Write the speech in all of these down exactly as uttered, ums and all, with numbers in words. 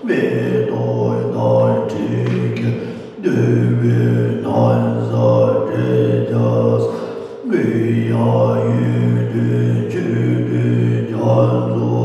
པའི་རྡོ་དང་ཁྲི་ཀའི་འདུས་པའི་ནང་ས་བྲེ་བརྒྱ་ས་མི་ཡང་ཡུལ་དུས་ཆོས་དུས་རྒྱ་མཚོ་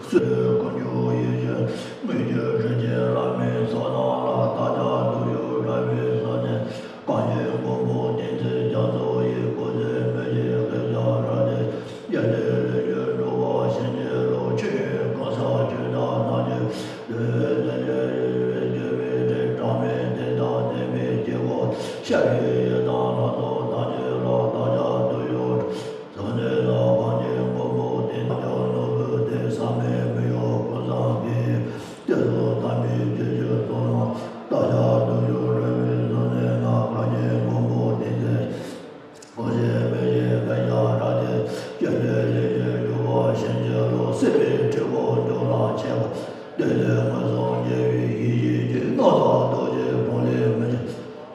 སོས་དཀོན་མཆོག་ཡེ་ཤེས་དངོས་ཀྱི་སྤྲུལ་སྐྱེས་བླ་མའི་ཚོགས་རྣམས་ལ་བདག་ཅག་འདོད་ཡོན་རབ་བསྔོས་སོ་ནས། གང་ཞིག་མགོན་པོ་བསྟན་འཛིན་རྒྱ་མཚོ་ཡི། སྐུ་ཚེ་མི་ཤིགས་སྐུ་ཞབས་རབ་ཏུ་བརྟན། རྒྱལ་བའི་ལས་ཀྱི་འགྲོ་བ་བྱིན་གྱིས་རློབས། ཆོས་གོས་གང་ཟག་ཆོས་དང་ནང་ཆོས་འདུལ་བའི་རྣལ་འབྱོར་རིག་པའི་འགྱུར་བའི་དྲི། གྲངས་མེད་བསྟན་དང་བསྟན་པའི་དཀྱིལ་འཁོར་ཤར་བའི་ཡུལ་དང་ལྷ་ཚོགས་ཐམས་ཅད་ལ་བདག་ཅག་འདོད་ཡོན་ཚོགས་འདུས་ལ། གང་ཞིག་མགོན་པོ་བསྟན་འཛིན་རྒྱ་མཚོ་ནོར་བུ་དེ་བསམ་པའི་མི་གཡོ་ཀུན་བཟང་གིས། དེ་ཚོ་དམ་པའི་ཆོས་ཀྱི་ཚོགས་རྣམས་བདག་ཅག་འདོད་ཡོན་རབ་བསྔོས་སོ་ནས་ན། གང་ཞིག་མགོན་པོ་བསྟན་འཛིན་སྐུ་ཚེ་མི་ཤིགས་སྐུ་ཞབས་རབ་ཏུ་བརྟན། རྒྱལ་བའི་ལས་ཀྱི་འགྲོ་བ་བྱིན་གྱིས་རློབས། སྲིད་པའི་འཁྲུལ་འཁོར་འཇོམས་ལ་མཆིས་པ། བདེ་སྟོང་མངོན་སུམ་རྒྱལ་བའི་ཡེ་ཤེས་ཀྱི། སྣང་བ་རྡོ་རྗེ་ཕུང་ལས་མི་འཆི།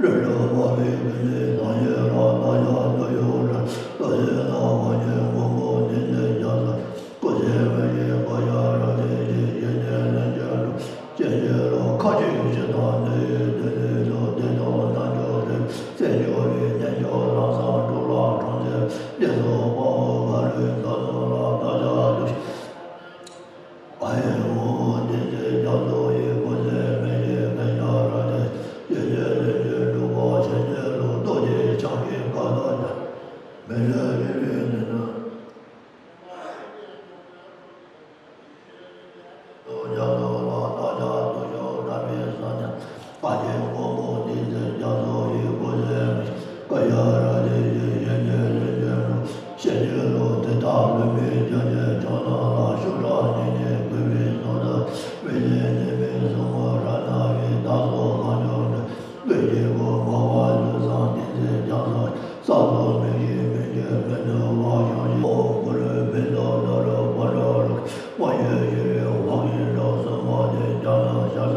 རིག་འཛིན་འཕགས་པའི་ཀུན་ནས་བཟང་ཞིང་ལ། བདག་ཅག་འདོད་ཡོན་རབ་ཏུ་བསྔོས་ན། གང་ཞིག་མགོན་པོ་བསྟན་འཛིན་རྒྱ་མཚོ། སྐུ་ཚེ་མི་ཤིགས་སྐུ་ཞབས་རབ་ཏུ་བརྟན། ཡེ་ཤེས་ལས་ཀྱི་འགྲོ་བ་བྱིན་གྱིས་རློབས། མཁའ་སྤྱོད་ཕྱི་དང་སྣོད་ཡོད་བདེ་ལེགས་སོ། བདེ་སྟོང་རྣལ་འབྱོར་རིག་པའི་རྩལ་འབྱོར་བའི། རྣལ་འབྱོར་ལམ་བཟང་འགྲོ་ལ་གྲོང་ཁྱེར་བདེ་སོགས་དཔའ་བོ་འགའ་རེ་དག་སོང་ལ། བདག་ཅག་འདོད་ཡོན་ཨ་ཡེ་ཧོ། བསྟན་འཛིན་རྒྱ་མཚོ་ཡི། སྐུ་ཚེ་མི་ཤིགས་སྐུ་ཞབས་རབ་ཏུ་བརྟན། ཡེ་ཤེས་ལས་ཀྱི་འགྲོ་བ་བྱིན་གྱིས་རློབས། རྡོ་རྗེ་འཆང་གི་བཀའ་དང་ལྡན། མི་ལུས་རིག་པའི་ནུས་སྟོབས། རྒྱ་མཚོ་ལ་བདག་ཅག་འདོད་ཡོན་རབ་བསྔོས་སོ་ནས། གང་ཞིག་མགོན་པོ་བསྟན་འཛིན་རྒྱ་མཚོ་ཡི། སྐུ་ཚེ་མི་ཤིགས་སྐུ་ཞབས་རབ་ཏུ་བརྟན། ཡེ་ཤེས་ལས་ཀྱི་འགྲོ་བ་བྱིན་གྱིས་རློབས། དེ་དག་ལུས་མེད་རྒྱ་ཆེན་ཕྱོགས་རྣམས་ལ། ཤུགས་དྲག་ཉེ་གནས་གུས་པས་བསྟོད་དོ། མི་ལུས་ནད་མེད་གཟུགས་མང་རབ་ན་བའི། བདག་སོགས་གང་བྱུང་འདྲེན་པའི་དཀྱིལ་འཁོར། མ་བ་ལུས་བཟང་བསྟན་འཛིན་རྒྱ་མཚོ། ས་ཐོབ་མི་ཤིགས་མི་འགྱུར་མི་ནུབ་པ། ཞང་ཞུང་གུ་རུ་ཕུན་ཚོགས་རྡོ་རུ་པཎ་གྲུབ་རིགས། དབང་ཕྱུག་ཤེས་རིག་དབང་གི་སྒྲོན། སྲུང་མ་བདེ་རྒྱ་ནག་ཤ་ཟ་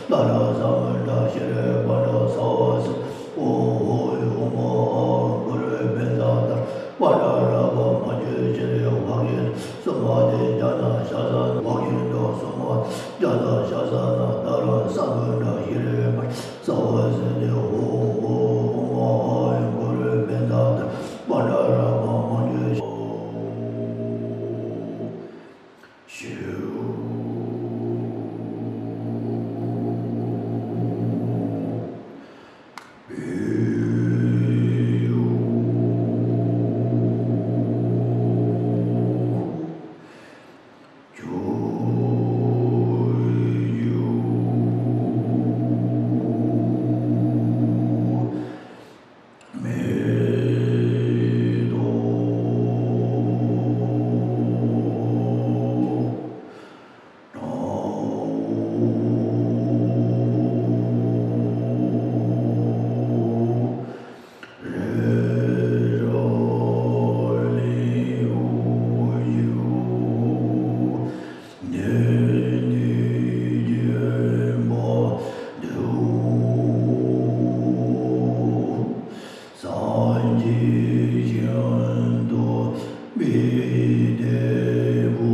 ལྷ་རབ་ཟབ་མོ་འདྲ། ཤེས་རབ་པཎ་གྲུབ་ས་འོག་སྲིད། ཨོ་ཧོ་ཨོ་མ་ཨ་གུ་རུ་ཕུན་ཚོགས་ལྟར། པཎ་གྲུབ་རབ་དབང་མ་བཅུ་ཤེས་རིག་དབང་གི་སྲུང་མ་བདེ་རྒྱ་ནག་ཤ་ཟ་དབང་གི་སྒྲོན། སྲུང་མ་རྒྱ་ནག་ཤ་ཟ་ན་ད་རུང་ས་འགུལ་འདྲ། ཤེས་རིག་པར་ས་འོག་སྲིད་དེ། ཧོ་ཧོ་ཨོ་མ་ཨ་གུ་རུ་ཕུན་ཚོགས་ལྟར། པཎ་གྲུབ་རབ་དབང་མ་བཅུ་ཤེས་སངས་རྒྱས་ཤིན་ཏུ་མི་འདའ་བ་ཡི།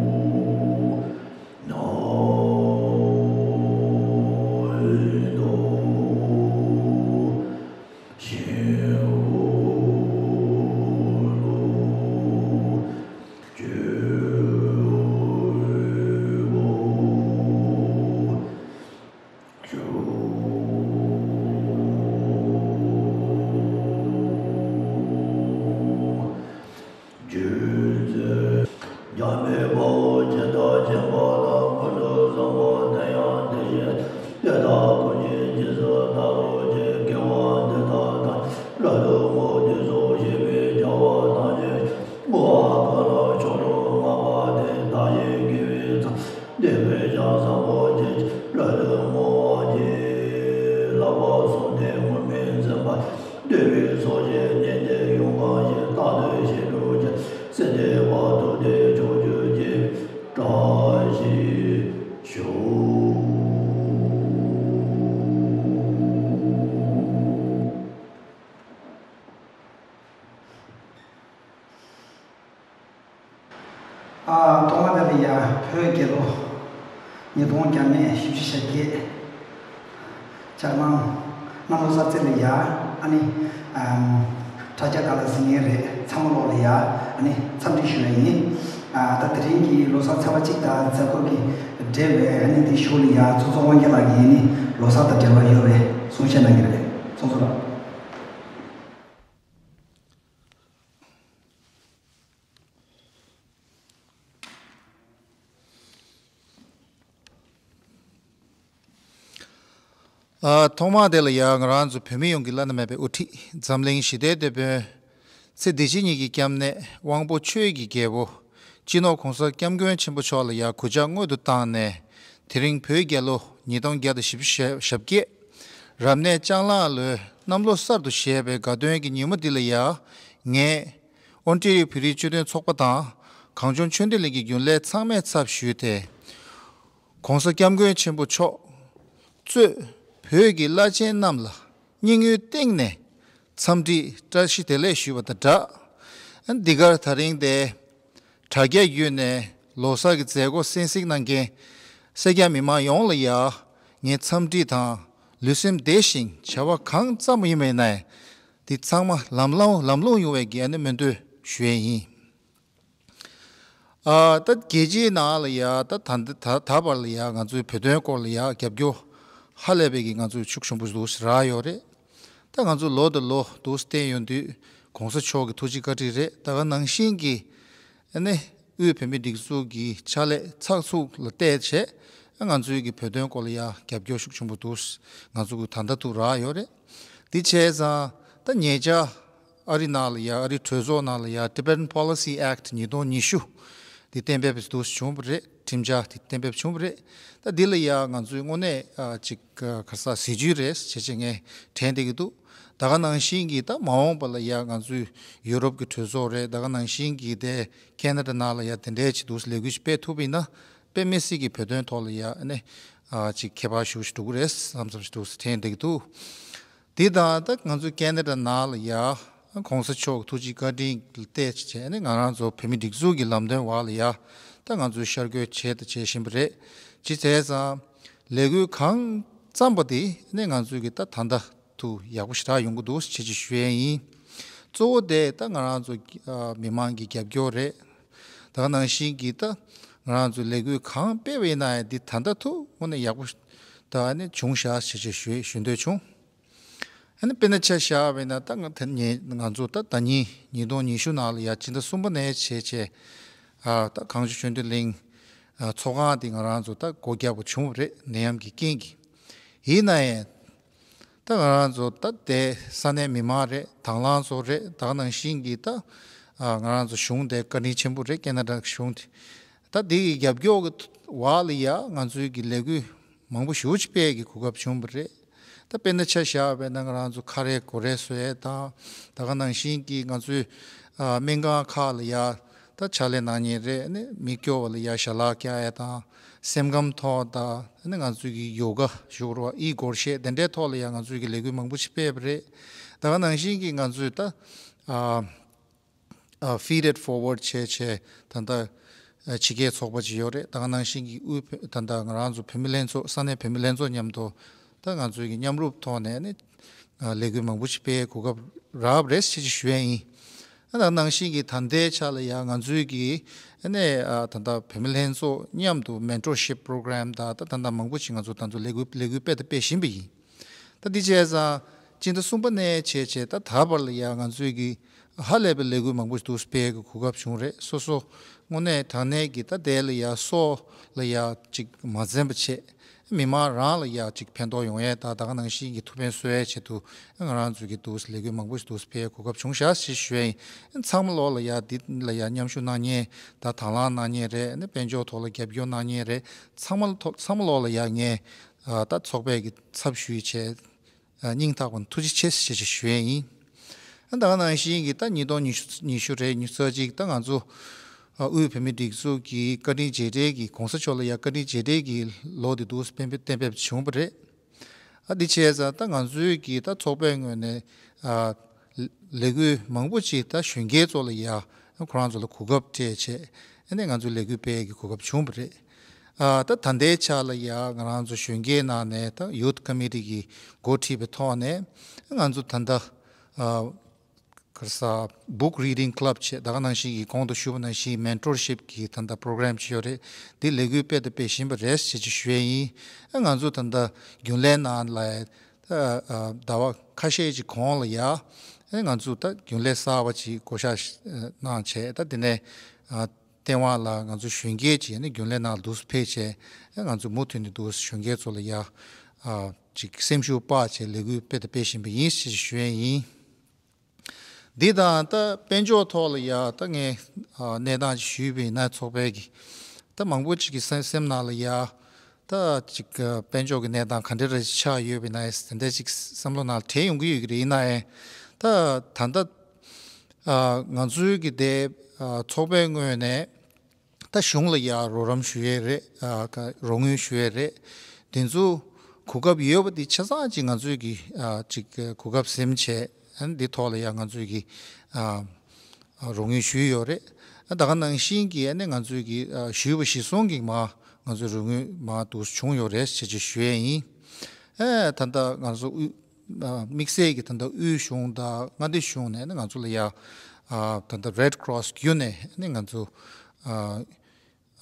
འགྲོ་ཀུན་ནམ་དུ་ཞིང་ལུས་སྤྱོད་པ། རྒྱུད་བརྩེ། འཇམ་དཔལ་དཔའ་བོས་ཇི་ལྟར་མཁྱེན་པ་དང་། ཀུན་ཏུ་བཟང་པོ་དེ་ཡང་དེ་བཞིན་ཏེ། དེ་དག་ཀུན་གྱི་རྗེས་སུ་བདག་སློབ་ཅིང་། དགེ་བ་འདི་དག་དང་རབ་ཏུ་བསྔོ། དུས་སུ་བྱས་པའི་བྱ་བ་ཐམས་ཅད་ཀྱང་། བསྔོ་བ་གང་ལ་མཆོག་ཏུ་བསྔགས་པ་དེས། བདག་གཞན་དགེ་བའི་རྩ་བ་འདི་ཀུན་ཀྱང་། བཟང་པོ་སྤྱད་ཕྱིར་རབ་ཏུ་བསྔོ་བར་བགྱི། བསླབ་པ་གསུམ་སྟེ་སྔོན་མེད་འཛིན་པ་ཡིས། བསྟོད་པའི་ཚོགས་ཀྱིས་ནན་ཏན་ཡོངས་གང་ཞིང་། རྟག་ཏུ་ཞི་ཁྲོའི་རྒྱུན་སྲིད་མཐའི་བར། ཐུབ་བསྟན་ཕྱོགས་བཅུར་རྒྱས་པའི་བཀྲ་ཤིས་ ཞུ། ཨ། ཐོག་མ་དེ་ལ་ཡ་བོད་རྒྱལ་ལོ་ཉིས་སྟོང་བརྒྱ་མེད་བཞི་བཅུ་ཞེ་བརྒྱད། འཇར་མན་གནམ་ལོ་གསར་ཚེས་ལ་ཡ་ཨ་ནི་ཨམ་དྲ་རྒྱ་སྒང་ལ་གཟིགས་མཁན་རེད། ཚང་མ་ལོག་ལ་ཡ་ཨ་ནི་འཚམས་འདྲི་ཞུ་ཡ་ཡིན། ཨ། ད་དེ་རིང་གི་ལོ་གསར་ཚེས་པ་གཅིག་དང་གཟའ་འཁོར་གྱི་འབྲེལ་བའི་ཨ་ནི་དེ་ཞུ་ལ་ཡ་ཚོགས་གཙོ་དབང་རྒྱལ་ལགས་ཀྱིས་ཨ་ནི་ལོ་གསར་དང་འབྲེལ་བ་ཡོད་པའི་གསུང་བཤད་གནང་གི་རེད། ཚོགས་གཙོ་ལགས། ཨ། ཐོག་མ་དེ་ལ་ཡ་ང་རང་ཚོ་བོད་མི་ཡོངས་ཀྱི་བླ་ན་མེད་པའི་དབུ་ཁྲིད། འཛམ་གླིང་ཞི་བདེའི་དེད་དཔོན། ཚེ་འདི་ཕྱི་གཉིས་ཀྱི་སྐྱབས་གནས། དབང་པོ་ཆོས་ཀྱི་རྒྱལ་པོ། སྤྱི་ནོར་༸གོང་ས་༸སྐྱབས་མགོན་ཆེན་པོ་མཆོག་ལ་ཡ་གུས་ཕྱག་སྔོན་དུ་བཏང་ནས། དེ་རིང་བོད་རྒྱལ་ལོ་ཉིས་སྟོང་བརྒྱ་དང་བཞི་བཅུ་ཞེ་བརྒྱད། རབ་གནས་ལྕགས་གླང་ལོའི་གནམ་ལོ་གསར་དུ་བཞད་པའི་དགའ་སྟོན་གྱི་ཉིན་མོ་འདི་ལ་ཡ། ངས་ཨོན་ཊེ་རི་ཡོ་བོད་རིགས་བཅུད་ལེན་ཚོགས་པ་དང་། གངས་ལྗོངས་ཆོས་ལྡན་གླིང་གི་རྒྱུན་ལས་ཚང་མའི་ཚབ་ཞུས་ཏེ། ༸གོང་ས་༸སྐྱབས་མགོན་ཆེན་པོ་མཆོག་གཙོས་བོད་ཀྱི་བླ་ཆེན་རྣམས་ལ་སྙིང་དབུས་གཏིང་ནས་འཚམས་འདྲི་བཀྲ་ཤིས་བདེ་ལེགས་ཞུས་པ་དང་སྦྲགས། འདི་གར་ད་རིང་འདིར་དྲ་རྒྱ་བརྒྱུད་ནས་ལོ་གསར་གྱི་མཛད་སྒོ་གསན་གཟིགས་གནང་མཁན་སེར་སྐྱ་མི་མང་ཡོངས་ལ་ཡ་ངས་འཚམས་འདྲི་དང་ལུས་སེམས་བདེ་ཞིང་བྱ་བ་གང་བརྩམས་པ་ཡིན་པ་ཡིན་ནའི་འདི་ཚང་མ་ལམ་ལྷོང་ལམ་ལྷོང་ཡོང་བའི་གི་ཨ་ནི་སྨོན་འདུན་ཞུ་ཡས་ཡིན། ཨ། ད་རྒྱལ་སྤྱིའི་ནང་ལ་ཡ་ད་ད་ད་ད་བར་ལ་ཡ་ང་ཚོའི་བོད་དོན་སྐོར་ལ་ཡ་རྒྱབ་སྐྱོར་ཧ་ལས་པའི་གི་ང་ཚོའི་ཤུགས་ཆེན་པོ་འདུག་རག་ཡོད་རེད། ད་ང་ཚོ་ལོ་དང་ལོ་འདུག་བསྟན་ཡོང་དུས་༸གོང་ས་མཆོག་གི་ཐུགས་རྗེ་བཀའ་དྲིན་རེད། ད་ག་ནང་བཞིན་གྱི་ཨ་ནི་དབུས་བོད་མིའི་སྒྲིག་འཛུགས་ཀྱི་ཕྱག་ལས་ཚགས་ཚུད་ལ་བལྟས་བྱས་ང་ཚོའི་གི་བོད་དོན་སྐོར་ལ་ཡ་རྒྱབ་སྐྱོར་ཤུགས་ཆེན་པོ་འདུག་ང་ཚོ་གི་ད་ལྟ་ཐུག་རག་ཡོད་རེད། དེ་བྱས་ཙང་ད་ཉེ་ཆར་ཨ་རི་ནང་ལ་ཡ་ཨ་རི་གྲོས་ཚོགས་ནང་ལ་ཡ་Tibetan Policy Act ཉིས་སྟོང་ཉི་ཤུ་དེ་གཏན་འབེབས་འདུག་བྱུང་བ་རེད། ཁྲིམས་འཆར་དེ་གཏན་འབེབས་བྱུང་བ་རེད། ད་འདི་ལ་ཡ་ང་ཚོའི་དངོས་གནས་ཨ་ཅིག་ག་རེ་ཟ་གཟི་བརྗིད་རེད་བྱས་བྱས་ངས་དྲན་བསྡད་ཀྱི་འདུག་ད་ག་ནང་བཞིན་གྱི་ད་མ་འོངས་པ་ལ་ཡ་ང་ཚོའི་ཡུ་རོབ་ཀྱི་གྲོས་ཚོགས་རེད། ད་ག་ནང་བཞིན་གྱི་དེ་ཁེ་ན་ཌ་ནང་ལ་ཡ་དེ་འདྲའི་ཅིག་འདུག་ལས་འགུལ་ཞིག་སྤེལ་ཐུབ་པ་ཡིན་ན་དཔེ་མི་སྲིད་ཀྱི་བོད་དོན་ཐོག་ལ་ཡ་ཨ་ནི་ཨ་ཅིག་ཁྱད་པར་ཞེ་པོ་ཞིག་འགྲོ་གི་རེད་བསམ་བསམ་ཞིག་འདུག་དྲན་བསྡད་ཀྱི་འདུག་དེ་དང་ད་ང་ཚོའི་ཁེ་ན་ཌ་ནང་ལ་ཡ་༸གོང་ས་མཆོག་ཐུགས་རྗེ་བཀའ་དྲིན་ལ་བལྟས་བྱས་ནས་ང་རང་ཚོ་བོད་མི་སྒྲིག་འཛུགས་ཀྱི་ལམ་སྟོན་འོག་ལ་ཡ་ད་ང་ཚོས་ཤར་བསྐྱོད་བྱས་དང་བྱེད་བཞིན་པ་རེད། ཅི་བྱས་ཙང་ལས་འགུལ་གང་བརྩམས་པ་དེ་ནས་ང་ཚོས་ཀྱི་ད་ད་ལྟ་དུ་ཡག་པོ་ཞེ་དྲག་ཡོང་གི་འདུག་ཅེས་ཅིག་ཞུ་ཡས་ཡིན། གཙོ་བོ་དེ་ད་ང་རང་ཚོ་ཨ་མི་མང་གི་རྒྱབ་སྐྱོར་རེད། ད་ག་ནང་བཞིན་གྱི་ད་ང་རང་ཚོ་ལས་འགུལ་གང་སྤེལ་བ་ཡིན་ན་ཡང་འདི་ད་ལྟ་ཐུག་དངོས་གནས་ཡག་པོ་ད་ནི་བྱུང་ཤག་ཅེས་ཅིག་ཞུ་ཞུ་འདོད་བྱུང་། ཨ་ནི་དཔེར་ན་ཆ་བཞག་པ་ཡིན་ན་ད་ང་ད་ནི་ང་ཚོ་ད་ཟླ་ཉིན་ཉིས་སྟོང་ཉི་ཤུ་ནང་ལ་ཡ་སྤྱི་ཟླ་གསུམ་པ་ནས་བྱས་བྱས་ཨ་ད་གངས་ལྗོངས་ཆོས་ལྡན་གླིང་ཨ་ཚོགས་ཁང་དེ་ང་རང་ཚོ་ད་སྒོ་བརྒྱབ་པ་བྱུང་བ་རེད། ནད་ཡམས་ཀྱི་རྐྱེན་གྱིས། ཡིན་ན་ཡང་ད་ང་རང་ཚོ་ད་དེ་ས་གནས་མི་མང་རེད། དང་བླངས་ཚོ་རེད། ད་ག་ནང་བཞིན་གྱི་ད་ཨ་ང་རང་ཚོ་གཞུང་དེ་བཀའ་དྲིན་ཆེན་པོ་རེད། ཁེ་ན་ཌ་གཞུང་དེ་ད་དེ་གི་རྒྱབ་སྐྱོར་གྱི་འོག་ལ་ཡ་ང་ཚོའི་གི་ལས་འགུལ་མང་པོ་ཞེ་པོ་ཅིག་སྤེལ་གྱི་གོ་སྐབས་བྱུང་བ་རེད། ད་དཔེར་ན་ཆ་བཞག་པ་ཡིན་ན་ང་རང་ཚོ་ཁ་རས་གོ་རས་བཟོ་ཡས་དང་ད་ག་ནང་བཞིན་གྱི་ང་ཚོའི་ཨ་སྨན་ཁང་ཁག་ལ་ཡ་ད་ཕྱག་ལས་གནང་མཁན་རེད། ཨ་ནི་མི་སྐྱོ་བ་ལ་ཡ་ཞལ་ལག་བཀྱག་ཡས་དང་སེམས་ཁམས་ཐོག་དང་ཨ་ནི་ང་ཚོའི་གི་ཡོ་ག་ཞུ་དགོས་རེད་པ། ཨི་སྒོར་གཞས་དེ་འདྲའི་ཐོག་ལ་ཡ་ང་ཚོའི་གི་ལས་འགུལ་མང་པོ་ཞིག་སྤེལ་བ་རེད། ད་ག་ནང་བཞིན་གྱི་ང་ཚོས་ད་ཨ། ཨ། Feed It Forward བྱས་བྱས་ད་ལྟ་ཨ་ཕྱི་རྒྱལ་ཚོགས་པ་ཅིག་ཡོད་རེད། ད་ག་ནང་བཞིན་གྱི་དབུས་བོད་ད་ལྟ་ང་རང་ཚོ་བོད་མི་ལྷན་ཚོགས་ས་གནས་བོད་མི་ལྷན་ཚོགས་མཉམ་དུ་ད་ང་ཚོའི་གི་མཉམ་རུབ་ཐོག་ནས་ནི་ཨ་ལས་འགུལ་མང་པོ་ཞིག་སྤེལ་གོ་སྐབས་རག་པ་རེད་ཅེས་ཞུ་ཡས་ཡིན། ཨ་ད་ག་ནང་བཞིན་གྱི་ད་ལྟའི་ཆ་ལ་ཡང་ང་ཚོའི་གི་ཨ་ནི་ཨ་ད་ལྟ་བོད་མི་ལྷན་ཚོགས་མཉམ་དུ་Mentorship Program ད་ད་ད་ལྟ་མང་པོ་ཞིག་ང་ཚོ་ད་ལྟ་ལས་འགུལ་ལས་འགུལ་སྤེལ་དང་སྤེལ་བཞིན་པ་ཡིན། ད་འདི་བྱས་ཙང་སྤྱི་ཟླ་གསུམ་པ་ནས་བྱས་བྱས་ད་ད་བར་ལ་ཡང་ང་ཚོའི་གི་ཧ་ལས་པའི་ལས་འགུལ་མང་པོ་ཞིག་འདུག་སྤེལ་གི་གོ་སྐབས་བྱུང་རེད། སོ་སོ་དངོས་གནས་དྲང་གནས་ཀྱི་ད་དེ་ལ་ཡ་སྲོག་ལ་ཡ་ཅིག་མ་འཛེམ་པ་བྱས་མི་མང་རང་ལ་ཡ་ཅིག་ཕན་ཐོགས་ཡོང་ཡས་ད་ད་ག་ནང་བཞིན་གྱི་ཐུགས་ཕན་གསོ་ཡས་ཆེད་དུ་ང་རང་ཚོའི་གི་འདུག་ལས་འགུལ་མང་པོ་ཞིག་འདུག་སྤེལ་གོ་སྐབས་བྱུང་ཤག་ཅེས་ཞུ་ཡས་ཡིན། ཚང་མ་ལོག་ལ་ཡ་འདི་ལ་ཡ་མཉམ་ཞུགས་གནང་མཁན་ད་དང་བླངས་གནང་མཁན་རེད། ཨ་ནི་དཔལ་འབྱོར་ཐོག་ལ་རྒྱབ་སྐྱོར་གནང་མཁན་རེད། ཚང་མ་ལ་ཐོག་ཚང་མ་ལོག་ལ་ཡ་ངས་ད་ཚོགས་པའི་གི་ཚབ་ཞུས་བྱས། སྙིང་ཐག་པ་ནས་ཐུགས་རྗེ་ཆེ་ཞེས་ཞུ་ཡས་ཡིན། ད་ག་ནང་བཞིན་གྱི་ད་ཉིས་སྟོང་ཉི་ཤུ་ཉི་ཤུ་རེད། ཉི་ཤུ་རྩ་གཅིག་ད་ང་ཚོ་ ཨ་དབུས་བོད་མིའི་སྒྲིག་འཛུགས་ཀྱི་བཀའ་དྲིན་རྗེས་དྲན་གྱི་༸གོང་ས་མཆོག་ལ་ཡ་བཀའ་དྲིན་རྗེས་དྲན་གྱི་ལོ་དེ་འདུག་སེ་གཏན་འབེབས་གཏན་འབེབས་བྱུང་བ་རེད། ཨ་འདི་བྱས་ཙང་ད་ང་ཚོའི་གི་ད་ཚོགས་པའི་ངོས་ནས་ཨ་ལས་འགུལ་མང་པོ་ཅིག་ད་གཞོན་སྐྱེས་ཚོ་ལ་ཡ་ཁོ་རང་ཚོ་ལ་གོ་སྐབས་སྤྲད་བྱས་ཨ་ནི་ང་ཚོའི་ལས་འགུལ་སྤེལ་གྱི་གོ་སྐབས་བྱུང་བ་རེད། ཨ་ད་ད་ལྟའི་ཆ་ལ་ཡ་ང་རང་ཚོ་གཞོན་སྐྱེས་ནང་ནས་ད་ཡུཐ་ཀ་མི་ཊི་གི་འགོ་ཁྲིད་པའི་ཐོག་ནས་ང་ཚོ་ད་ལྟ་ཨ་ག་རེ་ཟ་book reading club བྱས་ད་ག་ནང་བཞིན་གྱི་གོང་དུ་ཞུས་པ་ནང་བཞིན་མེན་ཊོར་ཤིབ་ཀྱི་ད་ལྟ་པོ་རོ་གྷ་རམ་ཅིག་ཡོད་རེད། འདི་ལས་འགུལ་སྤེལ་དང་སྤེལ་བཞིན་པ་རེད་ཅེས་ཅིག་ཞུ་ཡས་ཡིན། ཨ་ང་ཚོ་ད་ལྟ་རྒྱུན་ལས་ནང་ལ་ད་ཨ་ཟླ་བ་ཁ་ཤས་ཀྱི་གོང་ལ་ཡ་ཨ་ང་ཚོ་ད་རྒྱུན་ལས་གསར་པ་ཅིག་བསྐོ་བཞག་གནང་བྱས་ད་དེ་ནས་ཨ་ལྟེ་བ་ལ་ང་ཚོ་གཞོན་སྐྱེས་ཅིག་ནི་རྒྱུན་ལས་ནང་འདུག་སེ་ཕེབས་བྱས་ཨ་ང་ཚོ་མུ་མཐུད་ནས་འདུག་སེ་གཞོན་སྐྱེས་ཚོ་ལ་ཡ་ཨ་ཅིག་སེམས་ཤུགས་སྤར་བྱས་ལས་འགུལ་སྤེལ་དང་སྤེལ་བཞིན་པ་ཡིན་ཅེས་ཞུ་ཡས་ཡིན། འདི་དང་ད་དཔལ་འབྱོར་ཐོག་ལ་ཡ་ད་ངས་ཨ་གནས་སྟངས་ཅིག་ཞུས་པ་ཡིན་ན་ཚོགས་པའི་གི་ད་མང་པོ་ཅིག་གི་སེམས་སེམས་ནང་ལ་ཡ་ད་ཅིག་ཨ་དཔལ་འབྱོར་གྱི་གནས་སྟངས་ག་འདྲ་རེ་ཆགས་ཡོད་པ་ཡིན་ན་ཡ་དེ་འདྲ་ཅིག་བསམ་བློ་ནང་དྲན་ཡོང་གི་ཡོད་ཀྱི་རེད། ཡིན་ན་ཡང་ད་ད་ལྟ་ཨ་ང་ཚོའི་གི་དེ་ཨ་ཚོགས་པའི་ངོས་ནས་ད་གཞུང་ལ་ཡ་རོགས་རམ་ཞུ་ཡས་རེད། ཨ་ཀ་རོགས་དངུལ་ཞུ་ཡས་རེད། དེ་ཚོ་གོ་སྐབས་ཡོད་པ་དེ་ཆ་ཚང་ཅིག་ང་ཚོས་ཀྱི་ཨ་ཅིག་གོ་སྐབས་ཟིན་བྱས་ཨ་འདི་ཐོག་ལ་ཡ་ང་ཚོས་ཀྱི་ཨ་རོགས་དངུལ་ཞུས་ཡོད་རེད། ཨ་ད་ག་ནང་བཞིན་གྱི་ཨ་ནི་ང་ཚོས་ཀྱི་ཨ་ཞུས་པ་གཞིར་བཟུང་གི་མ་ང་ཚོས་རོགས་དངུལ་མ་འདུག་བྱུང་ཡོད་རེད་ཅེས་ཅིག་ཞུ་ཡས་ཡིན། ཨ་ད་ལྟ་ང་ཚོ་དབུས་ཨ་དམིགས་བསལ་གྱི་ད་ལྟ་དབུས་གཞུང་དང་མངའ་སྡེ་གཞུང་ནས་ནི་ང་ཚོ་ལ་ཡ་ཨ་ད་ལྟ་Red Cross བརྒྱུད་ནས་ནི་ང་ཚོ་ཨ་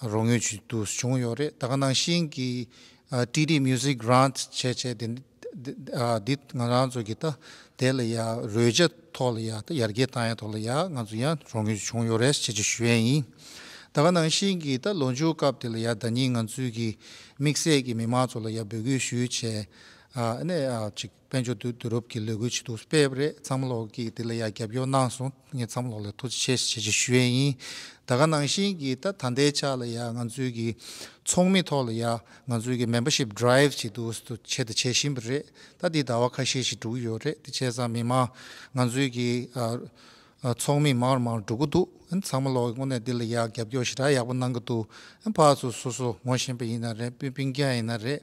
རོགས་དངུལ་ཅིག་འདུག་བྱུང་ཡོད་རེད། ད་ག་ནང་བཞིན་གྱི་ཨ་ཊི་ཌི་Music Grant བྱས་བྱས་དེ་འདི་ཨ་འདི་ང་རང་ཚོ་གི་ད་དེ་ལ་ཡ་རོལ་ཆ་ཐོག་ལ་ཡ་ད་ཡར་རྒྱས་བཏང་ཡ་ཐོག་ལ་ཡ་ང་ཚོ་ཡང་རོགས་དངུལ་བྱུང་ཡོད་རེད་ཅེས་ཅིག་ཞུ་ཡས་ཡིན། ད་ག་ནང་བཞིན་གྱི་ད་ལོ་མཇུག་སྐབས་དེ་ལ་ཡ་ཟླ་ཉིན་ང་ཚོའི་གི་དམིགས་བསལ་གྱི་མི་མང་ཚོ་ལ་ཡ་འབོད་སྐུལ་ཞུས་བྱས་ཨ་ནས་ཨ་ཅིག་དཔལ་འབྱོར་བསྡུ་བསྡུ་རུབ་ཀྱི་ལས་འགུལ་ཅིག་འདུག་སྤེལ་བ་རེད། ཚང་མ་ལོག་གིས་དེ་ལ་ཡ་རྒྱབ་སྐྱོར་གནང་སོང་། ངས་ཚང་མ་ལོག་ལ་ཐུགས་རྗེ་ཆེ་ཞེས་ཅིག་ཞུ་ཡས་ཡིན། ད་ག་ནང་བཞིན་གྱི་ད་ད་ལྟའི་ཆ་ལ་ཡ་ང་ཚོའི་གི་ཚོགས་མི་ཐོག་ལ་ཡ་ང་ཚོའི་གི་Membership Drive ཅིག་འདུག་སེ་བྱས་དང་བྱེད་བཞིན་པ་རེད། ད་འདི་ཟླ་བ་ཁ་ཤས་ཤིག་འགྲོ་གི་ཡོད་རེད། དེ་བྱས་ཙང་མི་མང་ང་ཚོའི་གི་ཨ་ཨ་ཚོགས་མི་མང་རུ་མང་རུ་འགྲོ་གི་འདུག་ཨ་ཚང་མ་ལོག་དངོས་གནས་འདི་ལ་ཡ་རྒྱབ་སྐྱོར་ཞེ་དྲག་ཡག་པོ་གནང་གི་འདུག་ཨ་ཕར་ཚུར་སོ་སོ་ངོ་ཤེས་པ་ཡིན་ན་རེད། སྤུན་སྤུན་ཀྱག་ཡིན་ན་རེད།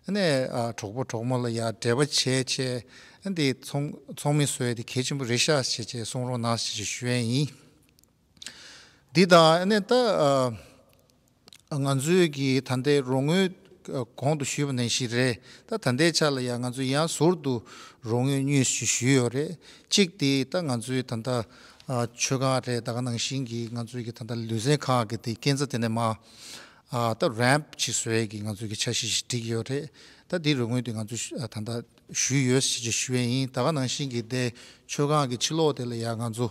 ཨ་ནས་ཨ་གྲོགས་པོ་གྲོགས་མོ་ལ་ཡ་འབྲེལ་བ་བྱས་བྱས་ཨ་འདི་ཚོགས་ཚོགས་མི་བཟོ་ཡ་དེ་གལ་ཆེན་པོ་རེད་ཤག་ཅེས་བྱས་གསུང་རོགས་གནང་ཞེས་ཞུ་ཡས་ཡིན། འདི་དང་ཨ་ནས་ད་ཨ་ང་ཚོའི་གི་ད་ལྟའི་རོགས་དངུལ་ཨ་གོང་དུ་ཞུས་པ་ནང་བཞིན་རེད། ད་ད་ལྟའི་ཆ་ལ་ཡང་ང་ཚོས་ཡང་ཟུར་དུ་རོགས་དངུལ་གཉིས་ཤིག་ཞུས་ཡོད་རེད། གཅིག་དེ་ད་ང་ཚོའི་ད་ལྟ་ཨ་མཆོད་ཁང་རེད། ད་ག་ནང་བཞིན་གྱི་ང་ཚོའི་གི་ད་ལྟ་ལུས་རྩལ་ཁང་གི་དེ་སྐས་འཛེག་དེ་ནས་མར་ཨ་ད་རེམ་པ་ཅིག་བཟོ་ཡས་ཀྱི་ང་ཚོའི་གི་འཆར་གཞི་ཞིག་བསྒྲིགས་ཡོད་རེད། ད་དེ་རོགས་དངུལ་དེ་ང་ཚོས་ཨ་ད་ལྟ་ཞུས་ཡོད་ཅེས་ཞུ་ཡས་ཡིན། ད་ག་ནང་བཞིན་གྱི་དེ་མཆོད་ཁང་གི་ཕྱི་ལོགས་དེ་ལ་ཡང་ང་ཚོ་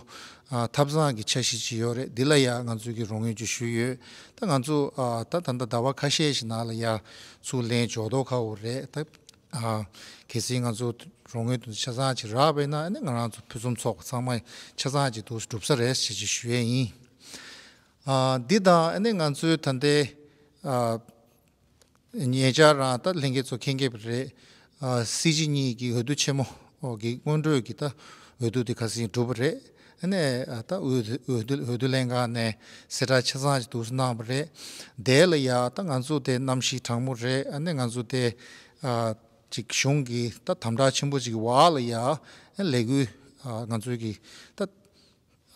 ཨ་ཐབ་ཚང་གི་འཆར་གཞི་ཅིག་ཡོད་རེད། འདི་ལ་ཡང་ང་ཚོས་ཀྱི་རོགས་དངུལ་ཅིག་ཞུས་ཡོད། ད་ང་ཚོ་ཨ་ད་ད་ལྟ་ཟླ་བ་ཁ་ཤས་ཤིག་ནང་ལ་ཡང་ཚུར་ལན་འབྱོར་མདོག་ཁ་པོ་རེད། ད་ཨ་གལ་སྲིད་ང་ཚོ་རོགས་དངུལ་དེ་ཆ་ཚང་ཅིག་རག་པ་ཡིན་ན་ཨ་ནི་ང་རང་ཚོ་ཕུན་སུམ་ཚོགས་པ་ཚང་མ་ཆ་ཚང་ཅིག་འདུག་སེ་འགྲུབ་ས་རེད་ཅེས་ཅིག་ཞུ་ཡས་ཡིན། ཨ་འདི་དང་ཨ་ནི་ང་ཚོའི་ད་ལྟའི་ཨ་ཉེ་ཆར་རང་ད་ལྷན་རྒྱས་ཚོ་མཁྱེན་གྱི་རེད། ཨ་སྲིད་སྤྱི་གཉིས་ཀྱི་འོས་བསྡུ་ཆེན་མོ་གི་སྔོན་འགྲོའི་གི་ད་འོས་བསྡུ་དེ་ཁ་སང་གྲུབ་པ་རེད། ཨ་ནས་ཨ་ད་འོས་འོས་བསྡུ་འོས་བསྡུ་ལྷན་ཁང་ནས་གསལ་བསྒྲགས་ཆ་ཚང་ཞིག་འདུག་སེ་གནང་བ་རེད། དེ་ལ་ཡ་ད་ང་ཚོ་དེ་གནམ་གཤིས་གྲང་མོ་རེད། ཨ་ནས་ང་ཚོ་དེ་ཨ་ཅིག་གཞུང་གི་ད་དམ་དྲག་ཆེན་པོ་ཅིག་འོག་ལ་ཡ་ཨ་ལས་འགུལ་ཨ་ང་ཚོའི་གི་ད་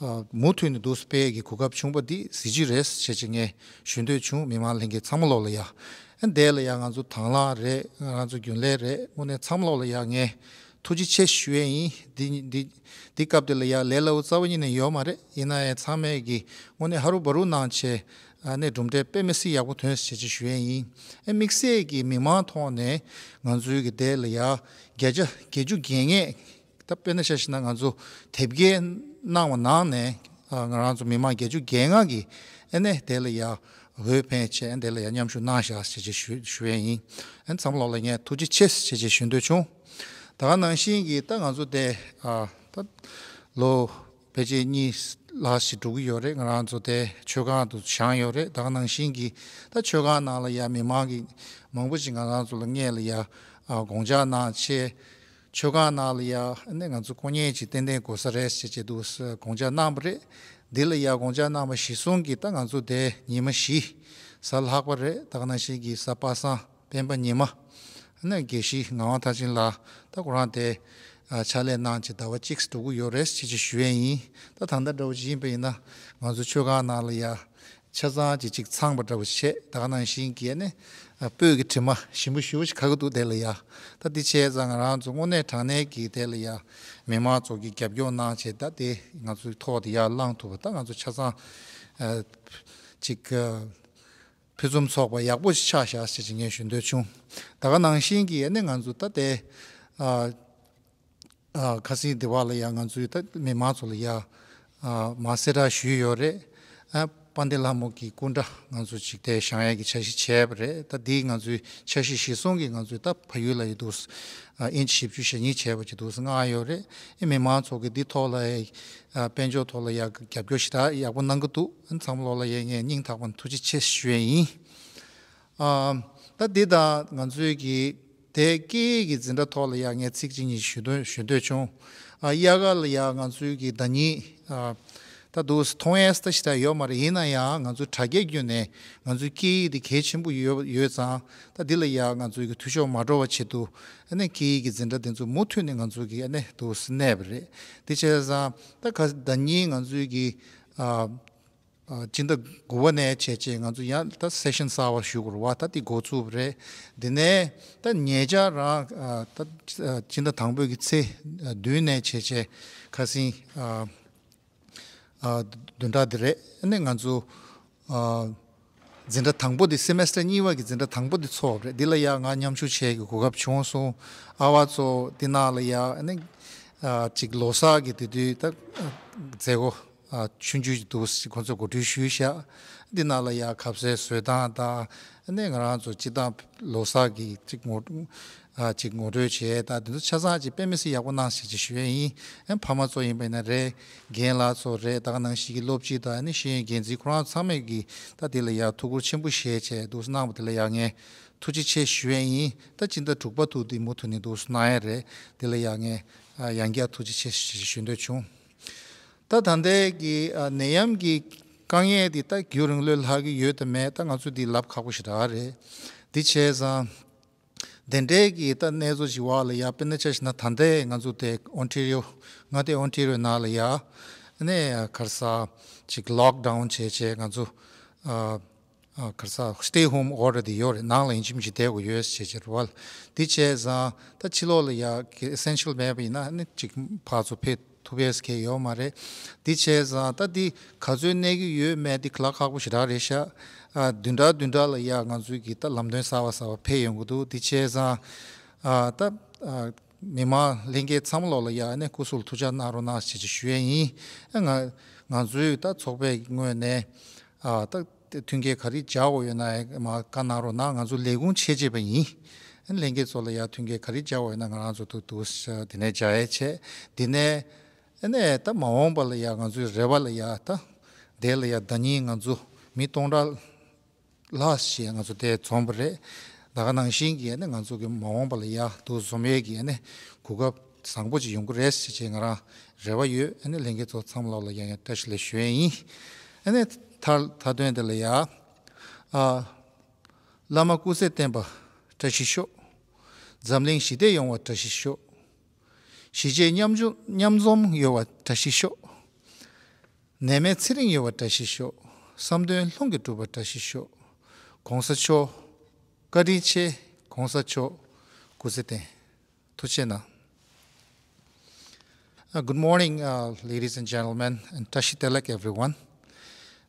ཨ་མུ་མཐུད་ནས་འདུག་སེ་སྤེལ་གྱི་གོ་སྐབས་བྱུང་པ་འདི་གཟི་བརྗིད་རེད་ཅེས་ཅིག་ངས་ཞུ་འདོད་བྱུང་། མི་མང་ལྷན་རྒྱས་ཚང་མ་ལོག་ལ་ཡ། ཨ་འདི་ལ་ཡ་ང་ཚོ་དང་བླངས་རེད། ང་རང་ཚོ་རྒྱུན་ལས་རེད། དངོས་གནས་ཚང་མ་ལོག་ལ་ཡ་ངས་ཐུགས་རྗེ་ཆེ་ཞུ་ཡས་ཡིན། འདི་འདི་འདི་སྐབས་འདི་ལ་ཡ་ལས་སླ་པོ་རྩ་བ་ཉིད་ནས་ཡོད་མ་རེད། ཡིན་ན་ཡང་ཚང་མས་ཀྱི་དངོས་གནས་ཧ་རུ་བ་རུ་གནང་བྱས་ཨ་ནས་གྲུབ་འབྲས་དཔེ་མི་སྲིད་ཡག་པོ་ཐོན་ཅེས་ཅིག་ཞུ་ཡས་ཡིན། ཨ་དམིགས་བསལ་གྱི་མི་མང་ཐོག་ནས་ང་ཚོའི་གི་དེ་ལ་ཡ་བརྒྱ་ཆ་བརྒྱད་ཅུ་གྱ་ལྔས། ད་དཔེར་ན་ཆ་བཞག་ན་ང་ཚོ་དེབ་སྐྱེལ་གནང་བ་ནང་ནས་ཨ་ང་རང་ཚོ་མི་མང་བརྒྱད་ཅུ་གྱ་ལྔ་གིས་ཨ་ནས་དེ་ལ་ཡ་འོས་འཕེན་བྱས་དེ་ལ་ཡ་མཉམ་ཞུགས་གནང་བཞག་ཅེས་ཅིག་ཞུ་ཞུ་ཡས་ཡིན། ཨ་ཚང་མ་ལོག་ལ་ངས་ཐུགས་རྗེ་ཆེ་ཅེས་ཅིག་ཞུ་འདོད་བྱུང་། ད་ག་ནང་བཞིན་གྱི་ད་ང་ཚོ་དེ་ཨ་ད་ལོ་ཕལ་ཆེར་གཉིས་ལྷག་ཞིག་འགྲོ་གི་ཡོད་རེད། ང་རང་ཚོ་དེ་མཆོད་ཁང་དུ་བཞེངས་ཡོད་རེད། ད་ག་ནང་བཞིན་གྱི་ད་མཆོད་ཁང་ནང་ལ་ཡ་མི་མང་གི་མང་པོ་ཞིག་ང་རང་ཚོ་ལ་སྔོན་ལ་ཡ་ཨ་དགོངས་འཇགས་གནང་བྱས། མཆོད་ཁང་ནང་ལ་ཡ་ཨ་ནི་ང་ཚོ་དཀོན་གཉེར་ཅིག་ཏན་ཏན་དགོས་ས་རེད་ཅེས་བྱས་འདུག་སེ་དགོངས་འཇགས་གནང་བ་རེད། འདི་ལ་ཡ་དགོངས་འཆར་གནང་བ་གཞིར་བཟུང་གིས་ད་ང་ཚོ་དེ་ཉི་མ་བཞི་གཟའ་ལྷག་པ་རེད། ད་ག་ནང་བཞིན་གྱི་གཟའ་པ་སངས་སྤེན་པ་ཉི་མ། ཨ་ནི་དགེ་བཤེས་ངག་དབང་མཐར་ཕྱིན་ལགས་ད་ཁོ་རང་དེ་ཨ་ཕྱག་ལས་གནང་བྱས་ཟླ་བ་གཅིག་འགྲོ་གི་ཡོད་རེད་ཅེས་ཅིག་ཞུ་ཡས་ཡིན། ད་ད་ལྟ་འདྲ་བོ་ཅིག་ཡིན་པ་ཡིན་ན་ང་ཚོ་ཆོས་ཁང་ནང་ལ་ཡ་ཆ་ཚང་ཅིག་ཅིག་ཚང་པ་འདྲ་བོ་བྱས། ད་ག་ནང་བཞིན་གྱི་ཨ་ནི་ཨ་སྤོས་ཀྱི་དྲི་མ་ཞིམ་པོ་ཞེ་པོ་ཅིག་ཁ་གི་འདུག་དེ་ལ་ཡ། ད་འདི་བྱས་ཙང་ང་རང་ཚོ་དངོས་གནས་དྲང་གནས་ཀྱི་དེ་ལ་ཡ་མི་མང་ཚོ་གི་རྒྱབ་སྐྱོར་གནང་བྱས་ད་དེ་ང་ཚོའི་ཐོག་དེ་ཡར་བསླངས་ཐུབ་པ་ད་ང་ཚོ་ཆ་ཚང་ཨ་ཅིག་ཨ་ཕུན་སུམ་ཚོགས་པ་ཡག་པོ་ཞིག་ཆགས་བཞག་ཟེར་ཅིག་ངས་ཞུ་འདོད་བྱུང་། ད་ག་ནང་བཞིན་གྱི་ཨ་ནི་ང་ཚོ་ད་དེ་ཨ་ཨ་ཁ་སང་དེ་བ་ལ་ཡ་ང་ཚོའི་ད་མི་མང་ཚོ་ལ་ཡ་ཨ་མ་གསལ་བསྒྲགས་ཞུས་ཡོད་རེད། ཨ་དཔལ་ལྡན་ལྷ་མོ་གི་སྐུ་འདྲ་ང་ཚོ་ཅིག་དེ་བཞེངས་ཡས་ཀྱི་འཆར་གཞི་བྱས་པ་རེད། ད་འདི་ང་ཚོའི་འཆར་གཞི་གཞིར་བཟུང་གིས་ང་ཚོའི་ད་ཕ་ཡུལ་ལ་ཡི་འདུག་ཨ་ཨིན་ཅི་བཞི་བཅུ་ཞེ་གཉིས་བྱས་པ་ཅིག་འདུག་མངགས་ཡོད་རེད། ཨེ་མི་མང་ཚོ་གི་འདི་ཐོག་ལ་ཨ་དཔལ་འབྱོར་ཐོག་ལ་ཡ་རྒྱབ་སྐྱོར་ཞེ་དྲག་ཡག་པོ་གནང་གི་འདུག་ཨ་ཚང་མ་ལོག་ལ་ཡ་ངས་སྙིང་ཐག་པ་ནས་ཐུགས་རྗེ་ཆེ་ཞུ་ཡས་ཡིན། ཨ་ད་འདི་དང་ང་ཚོའི་གི་དེ་སྐད་ཡིག་གི་འཛིན་གྲྭ་ཐོག་ལ་ཡ་ངས་ཚིག་གཅིག་གཉིས་ཞུ་འདོད་ཞུ་འདོད་བྱུང་། ཨ་དབྱར་ཁ་ལ་ཡ་ང་ཚོའི་གི་ཟླ་ཉིན་ཨ་ད་འདུག་མཐོང་ཡས་ད་ཞེ་དྲག་ཡོད་མ་རེད། ཡིན་ན་ཡང་ང་ཚོའི་དྲ་རྒྱའི་བརྒྱུད་ནས་ང་ཚོའི་སྐད་ཡིག་དེ་གལ་ཆེན་པོ་ཡོད་ཡོད་ཙང་ད་འདི་ལ་ཡ་ང་ཚོའི་གི་འཐུས་ཤོར་མ་འགྲོ་བ་ཆེད་དུ་ཨ་ནི་སྐད་ཡིག་གི་འཛིན་གྲྭ་དེ་ཚོ་མུ་མཐུད་ནས་ང་ཚོའི་གི་ཨ་ནི་འདུག་གནས་པ་རེད། དེ་བྱས་ཙང་ད་ག་ཟླ་ཉིན་ང་ཚོའི་གི་ཨ། ཨ་སྤྱི་ཟླ་དགུ་པ་ནས་བྱས་རྗེས་ང་ཚོ་ཡང་ད་སེ་ཤན་གསར་པ་ཞུ་དགོས་རེད་བ། ད་དེ་འགོ་བཙུགས་པ་རེད། དེ་ནས་ད་ཉེ་ཆར་རང་ཨ་ད་ཨ་སྤྱི་ཟླ་དང་པོའི་གི་ཚེས་ཨ་བདུན་ནས་བྱས་རྗེས་ཁ་སང་ཨ་ཨ་བདུན་ཕྲག་འདི་རེད། ཨ་ནི་ང་ཚོ་ཨ་འཛིན་གྲྭ་དང་པོ་དེ་སེ་མེ་སི་ཊར་གཉིས་པ་གི་འཛིན་གྲྭ་དང་པོ་དེ་ཚོགས་པ་རེད། འདི་ལ་ཡང་ང་མཉམ་ཞུགས་བྱེད་ཀྱི་གོ་སྐབས་བྱུང་སོང་། ཨ་བ་ཚོ་འདི་ནང་ལ་ཡང་ཨ་ནི་ཨ་ཅིག་ལོ་གསར་གི་དེ་དུས་ད་ཨ་མཛད་སྒོ་ཨ་ཆུང་ཆུང་ཞིག་འདུག་སེ་ཁོང་ཚོས་གོ་སྒྲིག་ཞུས་ཤག་འདི་ནང་ལ་ཡང་ཁ་ཟས་བཟོས་སྟངས་དང་ཨ་ནི་ང་རང་ཚོ་སྤྱི་བཏང་ལོ་གསར་གི་ཅིག་ངོ་ཨ་ཅིག་ངོ་སྤྲོད་བྱས་དང་དེ་ཚོ་ཆ་ཚང་ཅིག་དཔེ་མི་སྲིད་ཡག་པོ་གནང་ཞེས་ཅིག་ཞུ་ཡས་ཡིན། ཨ་ཕ་མ་ཚོ་ཡིན་པ་ཡིན་ན་རེད། རྒན་ལགས་ཚོ་རེད། ད་ག་ནང་བཞིན་གྱི་སློབ་སྤྱི་དང་ཨ་ནི་ཤེས་ཡོན་འགན་འཛིན་ཁོ་རང་ཚང་མས་ཀྱིས་ད་དེ་ལ་ཡང་ཐུགས་ཁུར་ཆེན་པོ་བཞེས་བྱས་འདུག་སེ་གནང་བ་དེ་ལ་ཡང་ངས་ཐུགས་རྗེ་ཆེ་ཞུ་ཡས་ཡིན། ད་སྤྱི་ཟླ་དྲུག་པ་དུ་དེ་མུ་མཐུད་ནས་འདུག་སེ་གནང་ཡས་རེད། དེ་ལ་ཡང་ངས་ཨ་ཡང་བསྐྱར་ཐུགས་རྗེ་ཆེ་ཞུ་ཞུ་འདོད་བྱུང་། ད་ད་ལྟའི་གི་ཨ་ནད་ཡམས་ཀྱི་དཀའ་ངལ་དེ་ད་རྒྱུན་རིང་ལོས་ལྷག་གི་ཡོད་དམ་མེད་ད་ང་ཚོ་འདི་ལབ་ཁག་པོ་ཞེ་དྲག་རེད། འདི་བྱས་ཙང་དེ་འདྲའི་གི་ད་གནས་ཚུལ་ཞིག་བ་ལ་ཡ་དཔེར་ན་ཆ་བཞག་ན་ད་ལྟའི་ང་ཚོ་དེ་ཨོན་ཊེ་རི་ཡོ་ང་དེ་ཨོན་ཊེ་རི་ཡོ་ནང་ལ་ཡ་ཨ་ནི་ག་རེ་ཟེར་ཅིག་ལོག་ཌའུན་བྱས་བྱས་ང་ཚོ་ཨ་ཨ་ག་རེ་ཟེར་སི་ཊེ་ཧོམ་ཨོར་ཌར་དེ་ཡོད་རེད། ནང་ལ་ཡིན་གཅིག་མིན་གཅིག་བསྡད་དགོས་ཡོད་ཟེར་བྱས་རེད་བ། དེ་བྱས་ཙང་ད་ཕྱི་ལོགས་ལ་ཡ་གི་ཨེ་སེན་ཤལ་མེད་པ་ཡིན་ན་ཨ་ནི་ཅིག་ཕར་ཚུར་ཕེབས་ཐུབ་ཡས་གང་ཡང་ཡོད་མ་རེད། དེ་བྱས་ཙང་ད་འདི་ག་ཚོད་གནས་ཀྱི་ཡོད་མེད་འདི་ལབ་ཁག་པོ་ཞེ་དྲག་རེད་ཤག་ཨ་བདུན་ཕྲག་བདུན་ཕྲག་ལ་ཡ་ང་ཚོའི་གི་ད་ལམ་སྟོན་གསར་པ་གསར་པ་ཕེབས་ཡོང་གི་འདུག་དེ་བྱས་ཙང་ཨ་ད་ཨ་མི་མང་ལྷན་རྒྱས་ཚང་མ་ལོག་ལ་ཡ་ཨ་ནི་སྐུ་གཟུགས་ལ་ཐུགས་ཅག་གནང་རོགས་གནང་ཞེས་ཞུ་ཡས་ཡིན། ཨ་ང་ང་ཚོའི་ད་ཚོགས་པའི་ངོས་ནས་ཨ་ད་དེ་མཐུན་རྐྱེན་ག་རེ་སྦྱར་དགོས་ཡོད་ན་མར་བཀའ་གནང་རོགས་གནང་། ང་ཚོ་ལས་ཁུངས་ཆེ་ཆེ་བ་ཡིན། ཨ་ནི་ལྷན་རྒྱས་ཚོ་ལ་ཡ་མཐུན་རྐྱེན་ག་རེ་སྦྱར་དགོས་ཡོད་ན་ང་རང་ཚོ་ཐུགས་ཐུགས་དེ་ནས་སྦྱར་ཡས་བྱས། དེ་ནས་ཨ་ནི་ད་མ་འོངས་པ་ལ་ཡ་ང་ཚོའི་རེ་བ་ལ་ཡ་ད་དེ་ལ་ཡ་ཟླ་ཉིན་ང་ཚོ་མི་སྟོང་ཕྲག་ལྷག་ཞིག་ང་ཚོ་དེ་འཛོམས་པ་རེད། ད་ག་ནང་བཞིན་གྱི་ཨ་ནི་ང་ཚོ་གི་མ་འོངས་པ་ལ་ཡ་འདུག་འཛོམས་ཡས་ཀྱི་ཨ་ནི་གོ་སྐབས་བཟང་པོ་ཅིག་ཡོང་གི་རེད་ཟེར་བྱས་ང་རང་རེ་བ་ཡོད། ཨ་ནི་ལྷན་རྒྱས་ཚོ་ཚང་མ་ལོག་ལ་ཡང་ཡང་བཀྲ་ཤིས་བདེ་ལེགས་ཞུ་ཡས་ཡིན། ཨ་ནི་མཐའ་མཐའ་དོན་དེ་ལ་ཡ་ཨ་བླ་མ་སྐུ་ཚེ་བརྟན་པ་བཀྲ་ཤིས་ཤོག་འཛམ་གླིང་ཞི་བདེ་ཡོང་བ་བཀྲ་ཤིས་ཤོག་གཞིས་བྱེས་མཉམ་འཇུ་མཉམ་འཛོམས་ཡོང་བ་བཀྲ་ཤིས་ཤོག་ནད་མེད་ཚེ་རིང་ཡོང་བ་བཀྲ་ཤིས་ཤོག་བསམ་དོན་ལྷུན་གྱིས་འགྲུབ་པ་བཀྲ་ཤིས་ཤོག་གོང་ས་མཆོག་བཀའ་དྲིན་ཆེ། གོང་ས་མཆོག་སྐུ་ཚེ་བརྟན། ཐུགས་རྗེ་གནང་། Uh, good morning, uh, ladies and gentlemen, and Tashi Delek, everyone.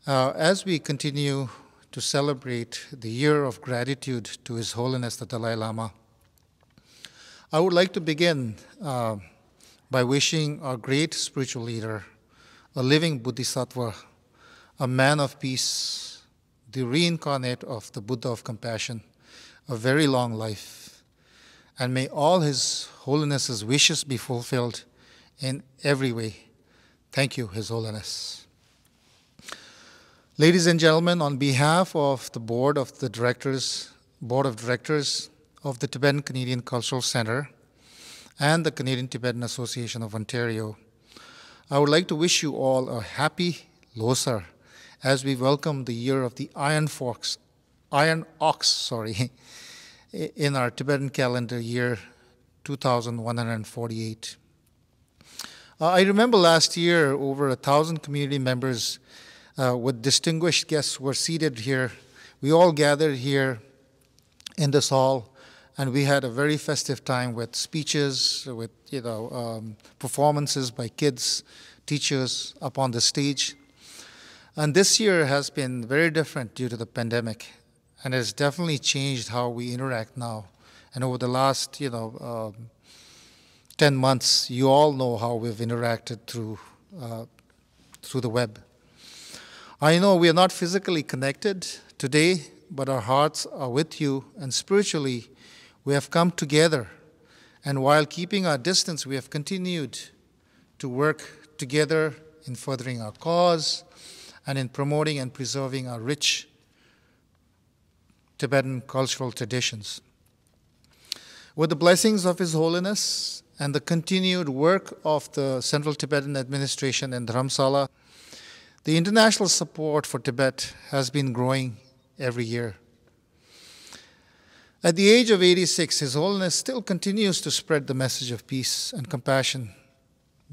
Uh, as we continue to celebrate the year of gratitude to His Holiness the Dalai Lama, I would like to begin uh, by wishing our great spiritual leader, a living bodhisattva, a man of peace, the reincarnate of the Buddha of Compassion, a very long life. And may all His Holiness's wishes be fulfilled in every way. Thank you, His Holiness. Ladies and gentlemen, on behalf of the board of the directors, board of directors of the Tibetan Canadian Cultural Center and the Canadian Tibetan Association of Ontario, I would like to wish you all a happy Losar, as we welcome the year of the Iron Fox, Iron Ox, sorry, in our Tibetan calendar year two thousand one hundred forty-eight. Uh, I remember last year, over a thousand community members uh, with distinguished guests were seated here. We all gathered here in this hall, and we had a very festive time with speeches, with you know um, performances by kids, teachers up on the stage. And this year has been very different due to the pandemic, and has definitely changed how we interact now. And over the last you know um, ten months, you all know how we've interacted through uh, through the web. I know we are not physically connected today, but our hearts are with you, and spiritually, we have come together. And while keeping our distance, we have continued to work together in furthering our cause and in promoting and preserving our rich Tibetan cultural traditions. With the blessings of His Holiness and the continued work of the Central Tibetan Administration in Dharamsala, the international support for Tibet has been growing every year. At the age of eighty-six, His Holiness still continues to spread the message of peace and compassion,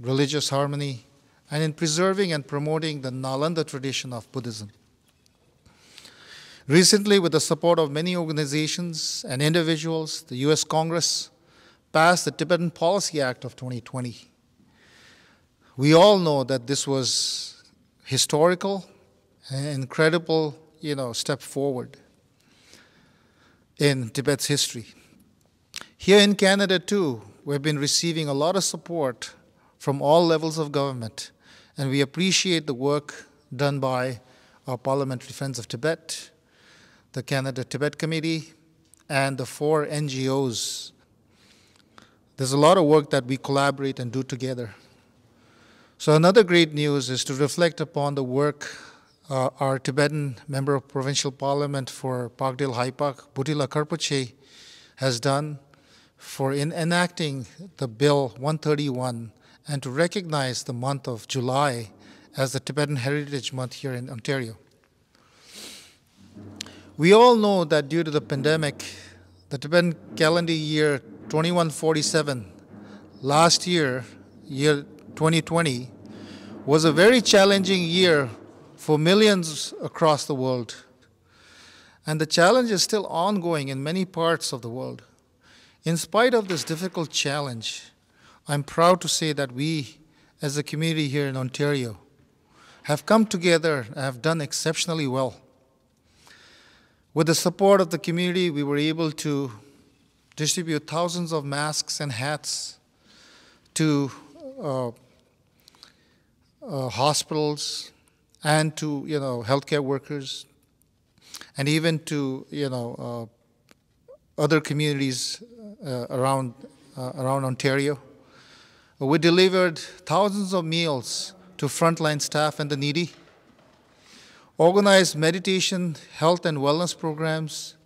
religious harmony, and in preserving and promoting the Nalanda tradition of Buddhism. Recently, with the support of many organizations and individuals, the U S Congress passed the Tibetan Policy Act of twenty twenty. We all know that this was historical, an incredible, you know, step forward in Tibet's history. Here in Canada, too, we've been receiving a lot of support from all levels of government, and we appreciate the work done by our Parliamentary Friends of Tibet, the Canada Tibet Committee, and the four N G Os. There's a lot of work that we collaborate and do together. So another great news is to reflect upon the work uh, our Tibetan Member of Provincial Parliament for Parkdale High Park, Butila Karpache, has done for in enacting the Bill one thirty-one and to recognize the month of July as the Tibetan Heritage Month here in Ontario. We all know that due to the pandemic, the Tibetan calendar year twenty-one forty-seven, last year, year twenty twenty, was a very challenging year for millions across the world. And the challenge is still ongoing in many parts of the world. In spite of this difficult challenge, I'm proud to say that we, as a community here in Ontario, have come together and have done exceptionally well. With the support of the community, we were able to distribute thousands of masks and hats to uh, uh, hospitals and to you know healthcare workers, and even to you know uh, other communities uh, around uh, around Ontario. We delivered thousands of meals to frontline staff and the needy, organized meditation, health, and wellness programs,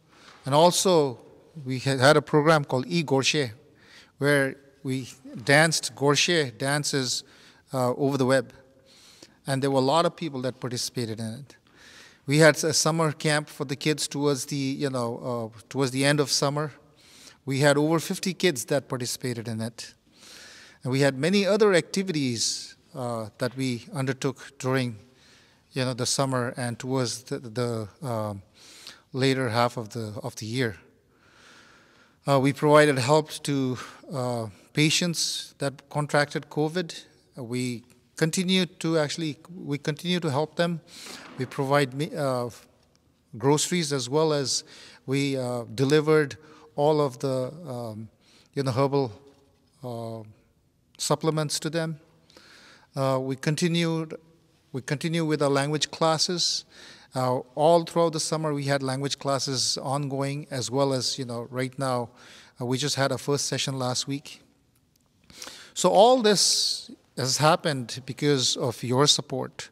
and also we had had a program called E Gorshe, where we danced Gorshe dances uh, over the web, and there were a lot of people that participated in it. We had a summer camp for the kids towards the you know uh, towards the end of summer. We had over fifty kids that participated in it, and we had many other activities uh, that we undertook during you know the summer and towards the, the um, later half of the of the year. Uh, we provided help to uh, patients that contracted COVID. Uh, we continue to actually we continue to help them. We provide me- uh, groceries as well as we uh, delivered all of the um, you know herbal uh, supplements to them. Uh, we continued we continue with our language classes. Uh, all throughout the summer, we had language classes ongoing, as well as you know, right now, uh, we just had a first session last week. So all this has happened because of your support.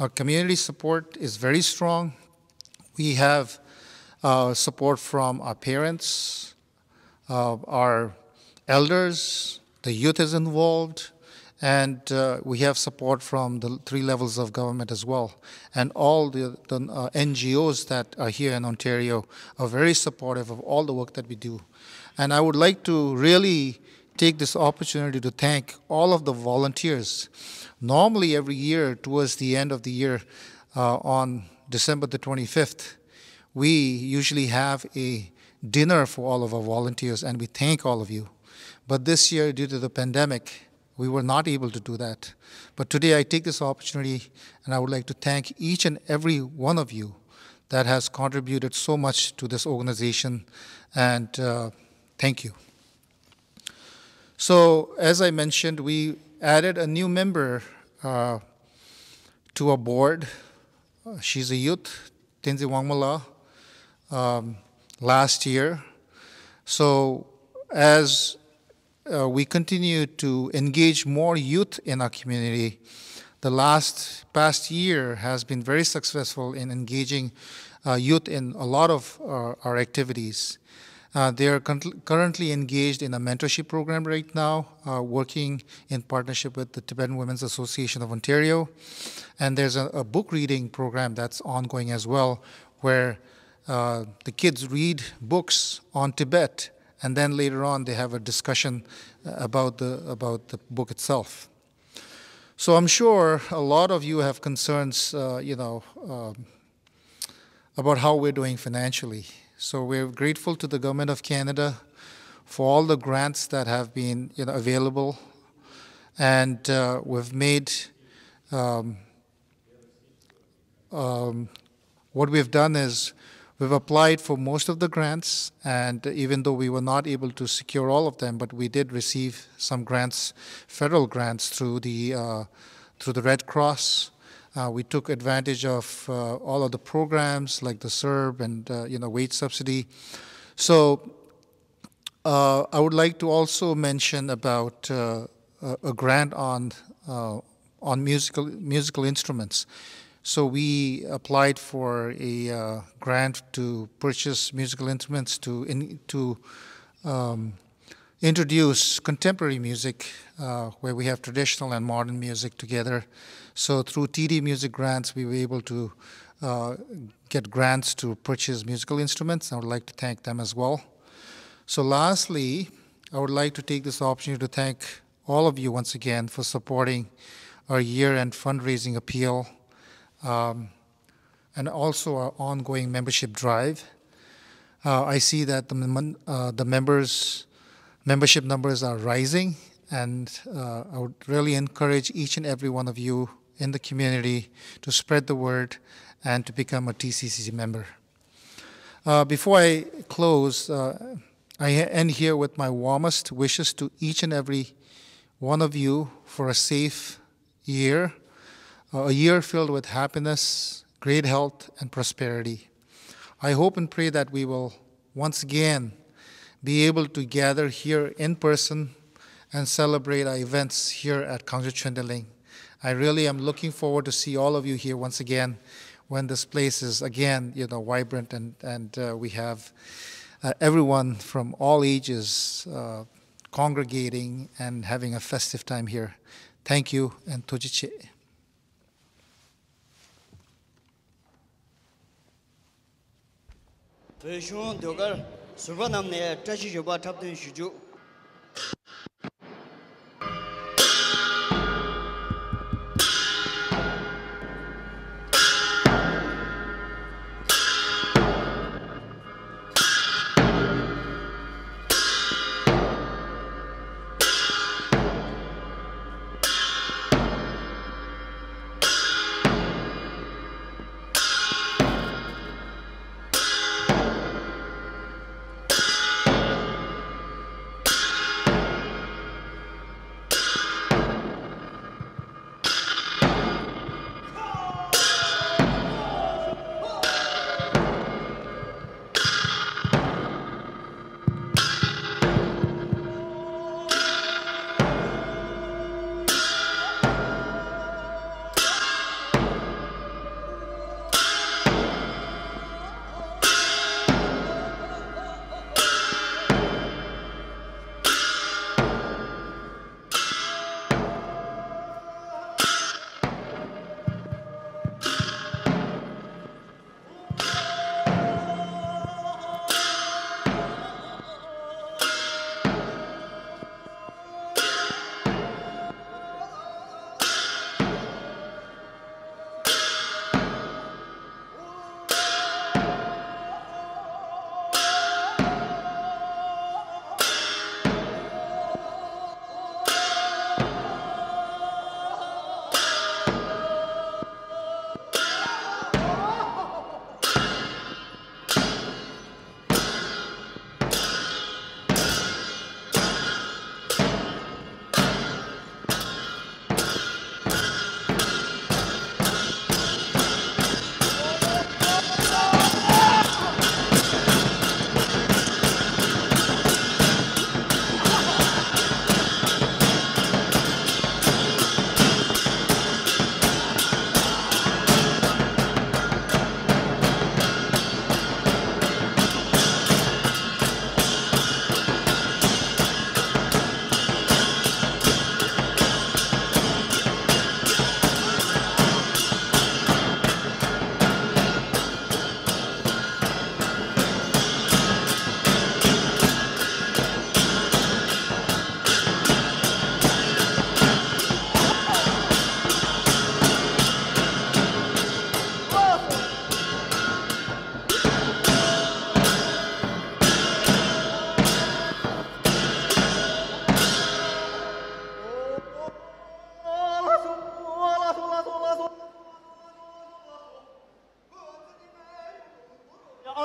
Our community support is very strong. We have uh, support from our parents, uh, our elders, the youth is involved, And uh, we have support from the three levels of government as well. And all the, the uh, N G Os that are here in Ontario are very supportive of all the work that we do. And I would like to really take this opportunity to thank all of the volunteers. Normally, every year, towards the end of the year, uh, on December the twenty-fifth, we usually have a dinner for all of our volunteers, and we thank all of you. But this year, due to the pandemic, we were not able to do that. But today, I take this opportunity, and I would like to thank each and every one of you that has contributed so much to this organization, and uh, thank you. So, as I mentioned, we added a new member uh, to our board. Uh, she's a youth, Tenzin Wangmala, um, last year. So, as uh, we continue to engage more youth in our community, the last past year has been very successful in engaging uh, youth in a lot of uh, our activities. Uh, they are con- currently engaged in a mentorship program right now, uh, working in partnership with the Tibetan Women's Association of Ontario. And there's a, a book reading program that's ongoing as well, where uh, the kids read books on Tibet, and then later on they have a discussion uh, about the, about the book itself. So I'm sure a lot of you have concerns, uh, you know, um, about how we're doing financially. So we're grateful to the Government of Canada for all the grants that have been, you know, available, and uh, we've made um, um, what we've done is we've applied for most of the grants, and even though we were not able to secure all of them, but we did receive some grants, federal grants through the uh, through the Red Cross. Uh, we took advantage of uh, all of the programs like the CERB and uh, you know, wage subsidy. So uh, I would like to also mention about uh, a grant on uh, on musical musical instruments. So we applied for a uh, grant to purchase musical instruments to in, to um, introduce contemporary music uh, where we have traditional and modern music together. So through T D Music Grants, we were able to uh, get grants to purchase musical instruments. I would like to thank them as well. So lastly, I would like to take this opportunity to thank all of you once again for supporting our year-end fundraising appeal. Um, and also our ongoing membership drive. Uh, I see that the, uh, the members membership numbers are rising, and uh, I would really encourage each and every one of you in the community to spread the word and to become a T C C C member. Uh, before I close, uh, I end here with my warmest wishes to each and every one of you for a safe year, uh, a year filled with happiness, great health, and prosperity. I hope and pray that we will once again be able to gather here in person and celebrate our events here at Kangcho Chöndeleng. I really am looking forward to see all of you here once again when this place is again, you know, vibrant and, and uh, we have uh, everyone from all ages uh, congregating and having a festive time here. Thank you and ཐུགས་རྗེ་ཆེ། བོད་གཞུང་ཟློས་གར་ཟུར་པ་རྣམས་ནས་བཀྲ་ཤིས་ཞོལ་པ་འཁྲབ་སྟོན་ཞུ་རྒྱུ།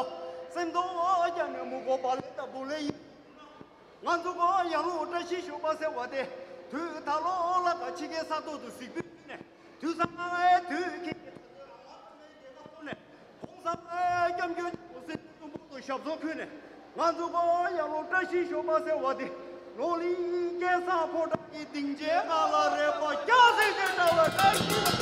ལོ། སེམས་རྟོགས་རྒྱབ་ནས་མུ་གོ་བ་ལེ་ལྟ་བུ་ལེ་ཡིན། ང་ཚོ་གོ་ཡང་ལོ་བཀྲ་ཤིས་ཞོགས་པ་ཟེར་བ་དེ། དུས་ད་ལོ་ལ་ད་ཕྱི་རྒྱལ་ས་ཐོག་ཏུ་གཟིགས་དུས་ནས། དུས་སང་དུས་ཁྱེད་ཀྱི་ད་ཚོད་ཨ་མ་ཚོ་མའི་རྒྱལ་ཁབ་ཐོག་ནས། ཧོང་སང་སྐྱབས་མགོན་གོང་ས་སྐྱབས་མགོན་ཆེན་པོ་དུ་ཞབས་སོར་ཁུལ་ནས། ང་ཚོ་གོ་ཡང་ལོ་བཀྲ་ཤིས་ཞོགས་པ་ཟེར་བ་དེ། ལོ་ལིང་སྐལ་བཟང་ཕོ་བྲང་གི་སྡིངས་ཆའི་ནང་ལ་རེ་བ་རྒྱག་ཟིན་ཏེ་འདྲ་བ་བཀྲ་ཤིས།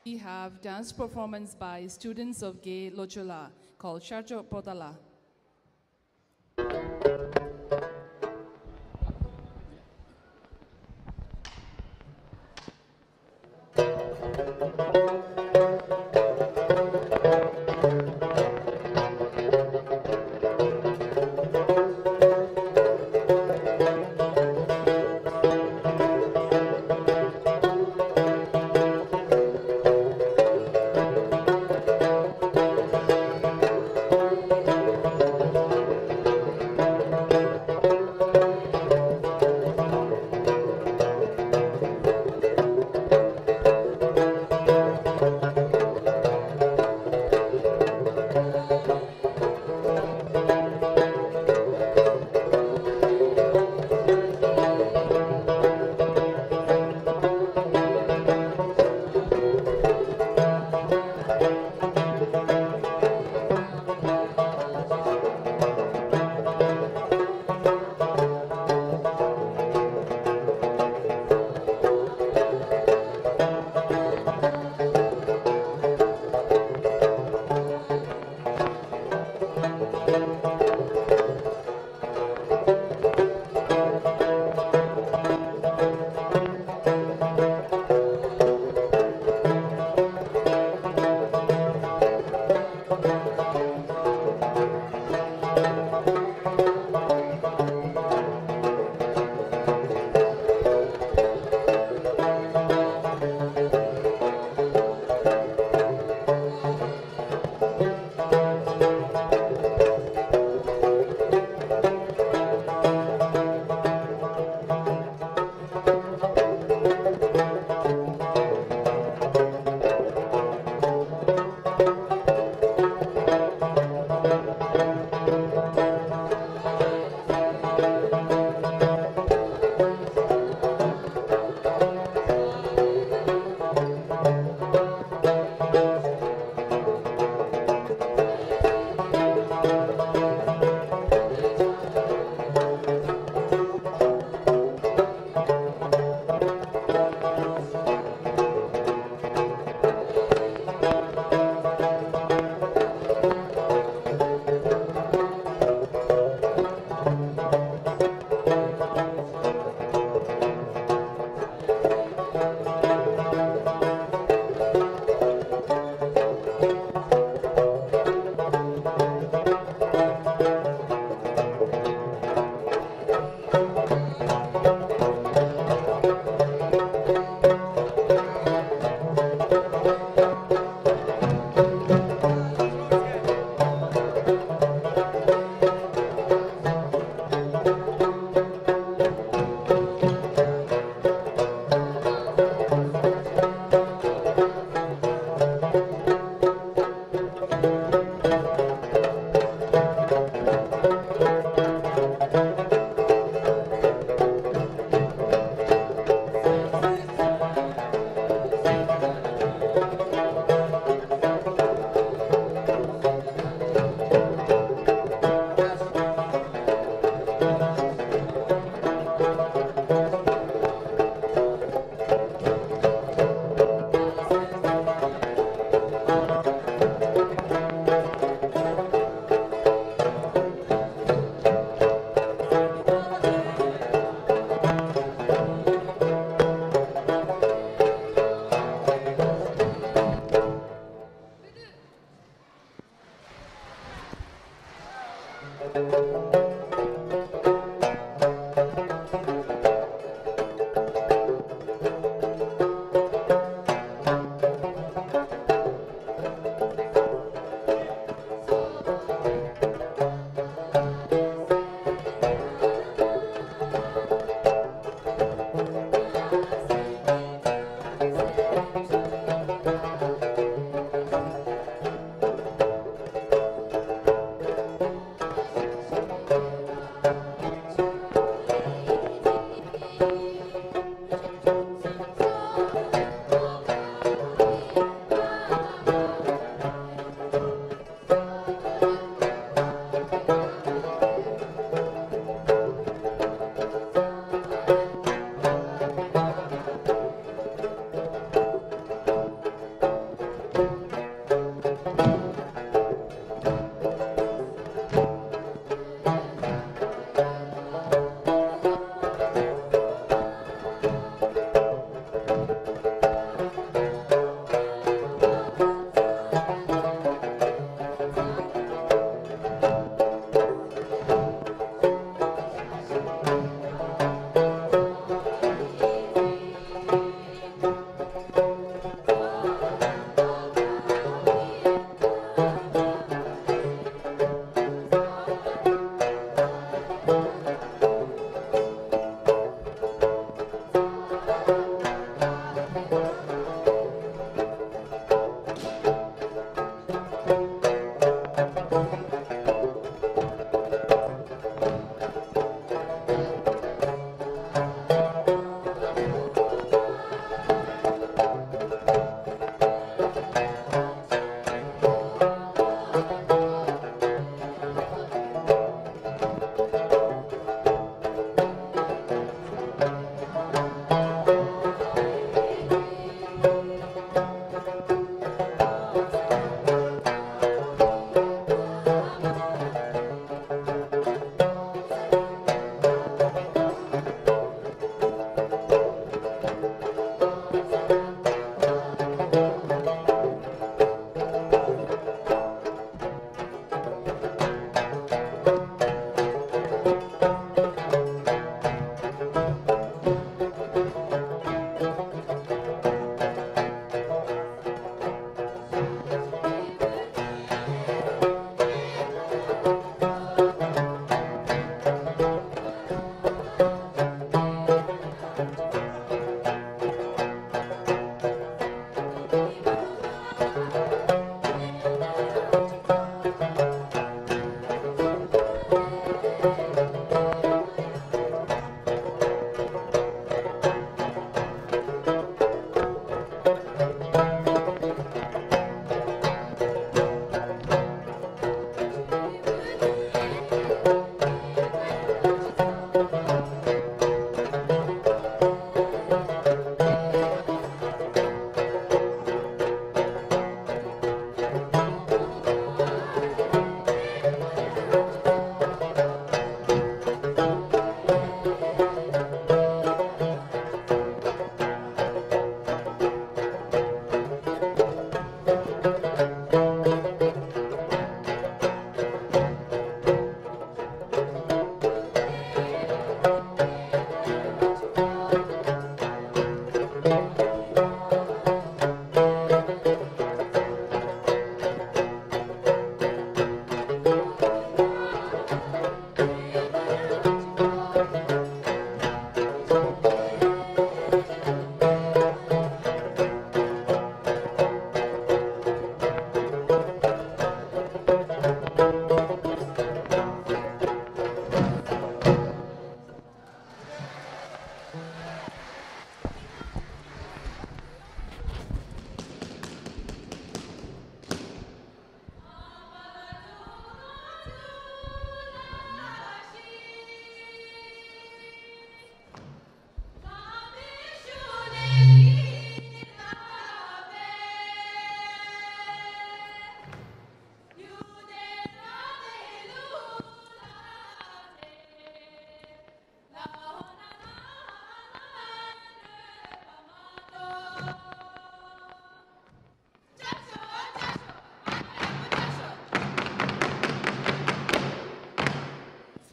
We have dance performance by students of Gay Lochola called Sharjo Potala.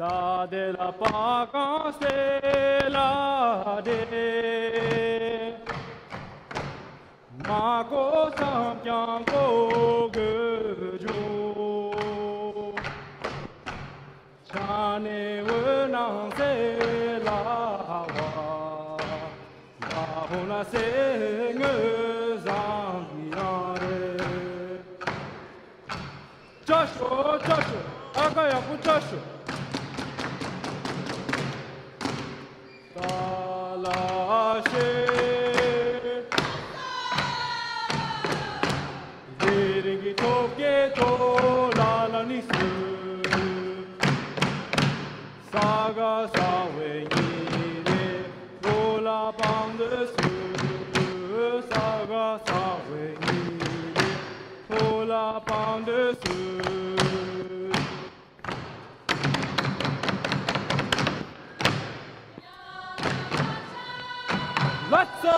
ལ་དེ་ལ་པ་གང་སེ་ལ་དེ། མ་གོ་བསམ་ཀྱང་གོ་དགོས་བྱུང་། ཆ་ནས་འོད་སྣང་སེ་ལ་བ། ད་ཧོ་ན་སེ་ངོས་བཟང་གི་ཡང་རེད། ཅ་ཤོ་ཅ་ཤོ། ཨ་ཀ་ཡག་པོ་ཅ་ཤོ། ད་ལ་ཤེ། དེ་རིང་གི་ཐོབ་སྐལ་ཐོབ་ལ་ལ་ནི་སུ། ས་ག་ས་བའི་ཉི་མའི་ལོ་ལ་བང་དུ་སུ། ས་ག་ས་བའི་ཉི་མའི་ལོ་ལ་བང་དུ་སུ། ལགས་སོ།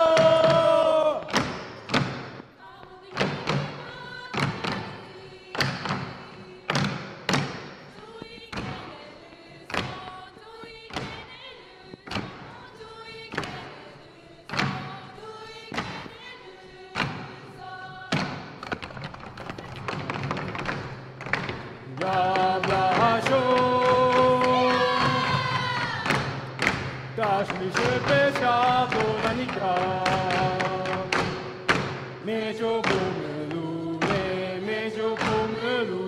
ཡ་བ་ཤོ། ད་ཤི་ཤི་པེ་ཤ་དོ་ན་ནི་ཀ། མེ་ཅོ་གོ་མེ་ལུ་ལེ། མེ་ཅོ་གོ་མེ་ལུ་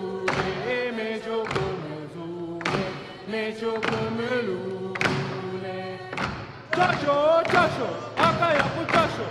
ལེ། མེ་ཅོ་གོ་མེ་ལུ་ལེ། མེ་ཅོ་གོ་མེ་ལུ་ལེ། ཅ་ཤོ་ཅ་ཤོ། ཨ་ཀ་ཡག་པོ་ཅ་ཤོ།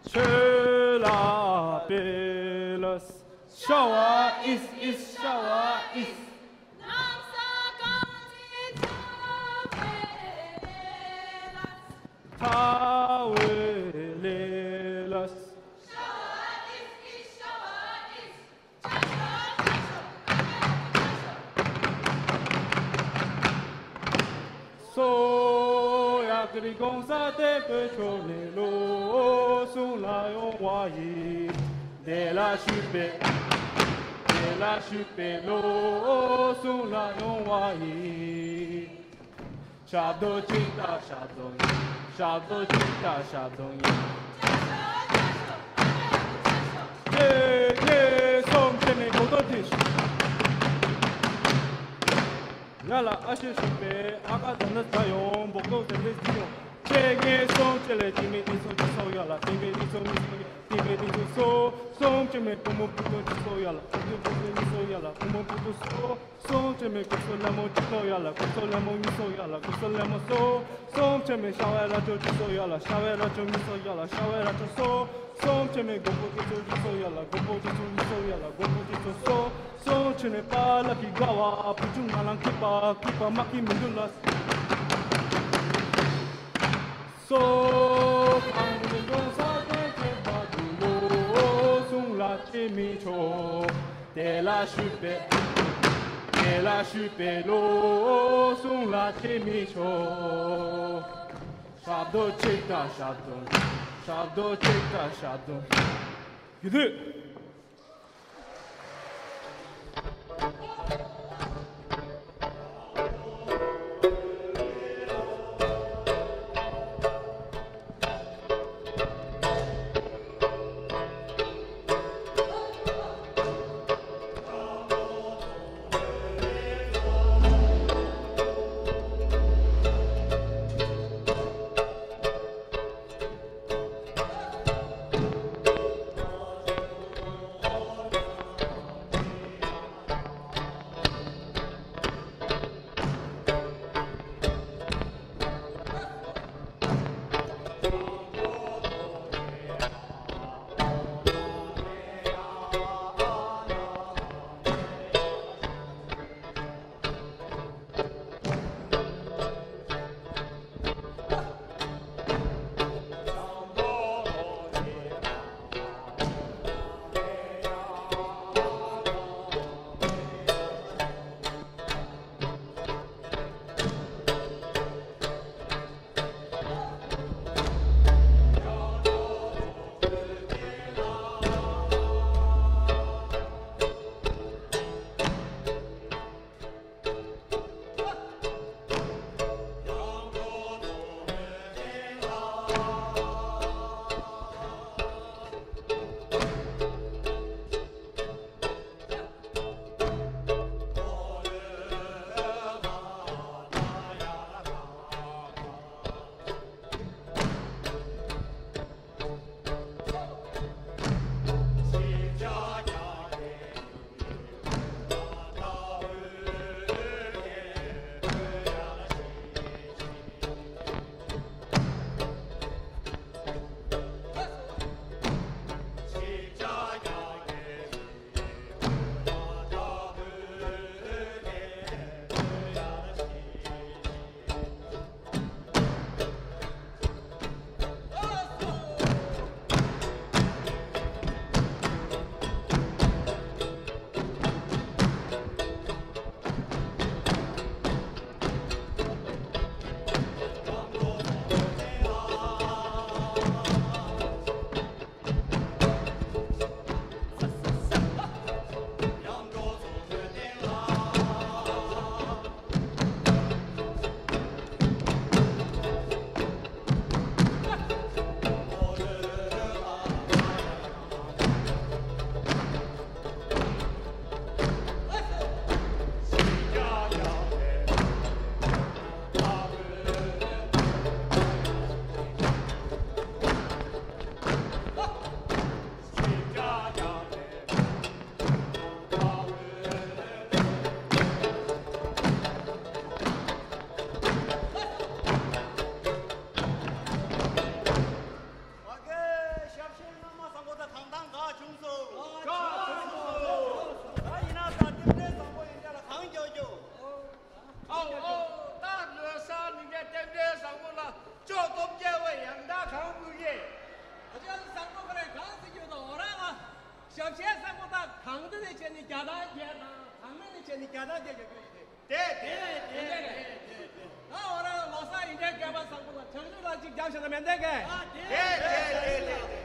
ཆོས་ལ་སྤེལ། ཤ་བ་ཨིས་ཨིས། ཤ་བ་ཨིས། ཐ་བའི་ལེ་ལ། སོ་ཡ་ཀི་རི་གོང་ས་བརྟན་པོའི་ཕྱོགས་ནས་བློ་གསུམ་ལ་ཡོང་བ་ཡིན། དེ་ལ་ཞུས་པས། དེ་ལ་ཞུས་པས་བློ་གསུམ་ལ་ཡོང་བ་ཡིན། ཞབས་རྡོ་གཅིག་དང་ཞབས་རྡོ་གཉིས། ཞབས་རྡོ་གཅིག་དང་ཞབས་རྡོ་གཉིས། གཅིག་གཉིས་གསུམ་བྱས་ནས་གོ་ཐོབ་དེ། ཡ་ལ་ཨ་ཤེ་ཤུག་པའི་ཨ་ཀ་ད་ནི་ད་ཡོང་། འབོག་ཏོག་དེ་འདྲས་འདི་ཡོང་། གཅིག་གཉིས་གསུམ་བྱས་ལས་དེ་མེད་དེ་སོང་དེ་སོང་། ཡ་ལ་དེ་མེད་དེ་སོང་མི་སོང་། དེ་མེད་དེ་སོང་སོང་། གསུམ་བྱས་མེད་བུ་མོ་བུ་ཏོ་དེ་སོང་། ཡ་ལ་བུ་ཏོ་བུ་ཏོ་གཉིས་སོང་། ཡ་ལ་བུ་མོ་བུ་ཏོ་སོང་། གསུམ་བྱས་མེད་གོ་སོ་ལེ་མོ་གཅིག་སོང་། ཡ་ལ་གོ་སོ་ལེ་མོ་གཉིས་སོང་། ཡ་ལ་གོ་སོ་ལེ་མོ་སོང་། གསུམ་བྱས་མེད་ཤ་བའི་ར་ཅོ་གཅིག་སོང་། ཡ་ལ་ཤ་བའི་ར་ཅོ་གཉིས་སོང་། ཡ་ལ་ཤ་བའི་ར་ཅོ་སོང་། གསུམ་བྱས་མེད་མགོན་པོ་སྐྱེད་ཚལ་གཅིག་སོང་། ཡ་ལ་མགོན་པོ་སྐྱེད་ཚལ་གཉིས་སོང་། ཡ་ལ་མགོན་པོ་སྐྱེད་ཚལ་སོང་། གསུམ་བྱས་མེད་པཱ་ལགས་ཀྱི་དགའ་བ་བུ་ཆུང་ང་ལང་སྐྱིད་པ་སྐྱིད་པ་མ་སྐྱིད་མི་འདུག་ལ། སོ་གང་གི་འགྲོ་ས་དེ་ཁྱེད་པ་དུ་ལོ་གསུང་ལ་ཅི་མི་ཆོག་དེ་ལ་ཞུས་པས། དེ་ལ་ཞུས་པས་ལོ་གསུང་ལ་ཅི་མི་ཆོག་ཞབས་རྡོ་གཅིག་དང་ཞབས་རྡོ། ཞབས་རྡོ་གཅིག་དང་ཞབས་རྡོ། ཡིན་དུས། ཞབས་ཞུ་བཟང་པོ་དང་གང་འདི་ནས་བྱས་ནས་བརྒྱ་དང་བརྒྱད་དང་གང་མིན་ནས་བྱས་ནས་བརྒྱ་དང་བརྒྱད་རྒྱག་རྒྱུ་ཡིན་ཏེ། དེ་དེ་དེ་དེ་དེ་དེ་ད་འོ་ར་ལོ་གསར་ཡིན་འདྲའི་སྐལ་པ་བཟང་པོ་ལ་ཕྱག་ཞུ་ལ་ཅིག་རྒྱབ་ཤ་ན་མེད་འདྲ་གས། དེ་དེ་དེ་དེ།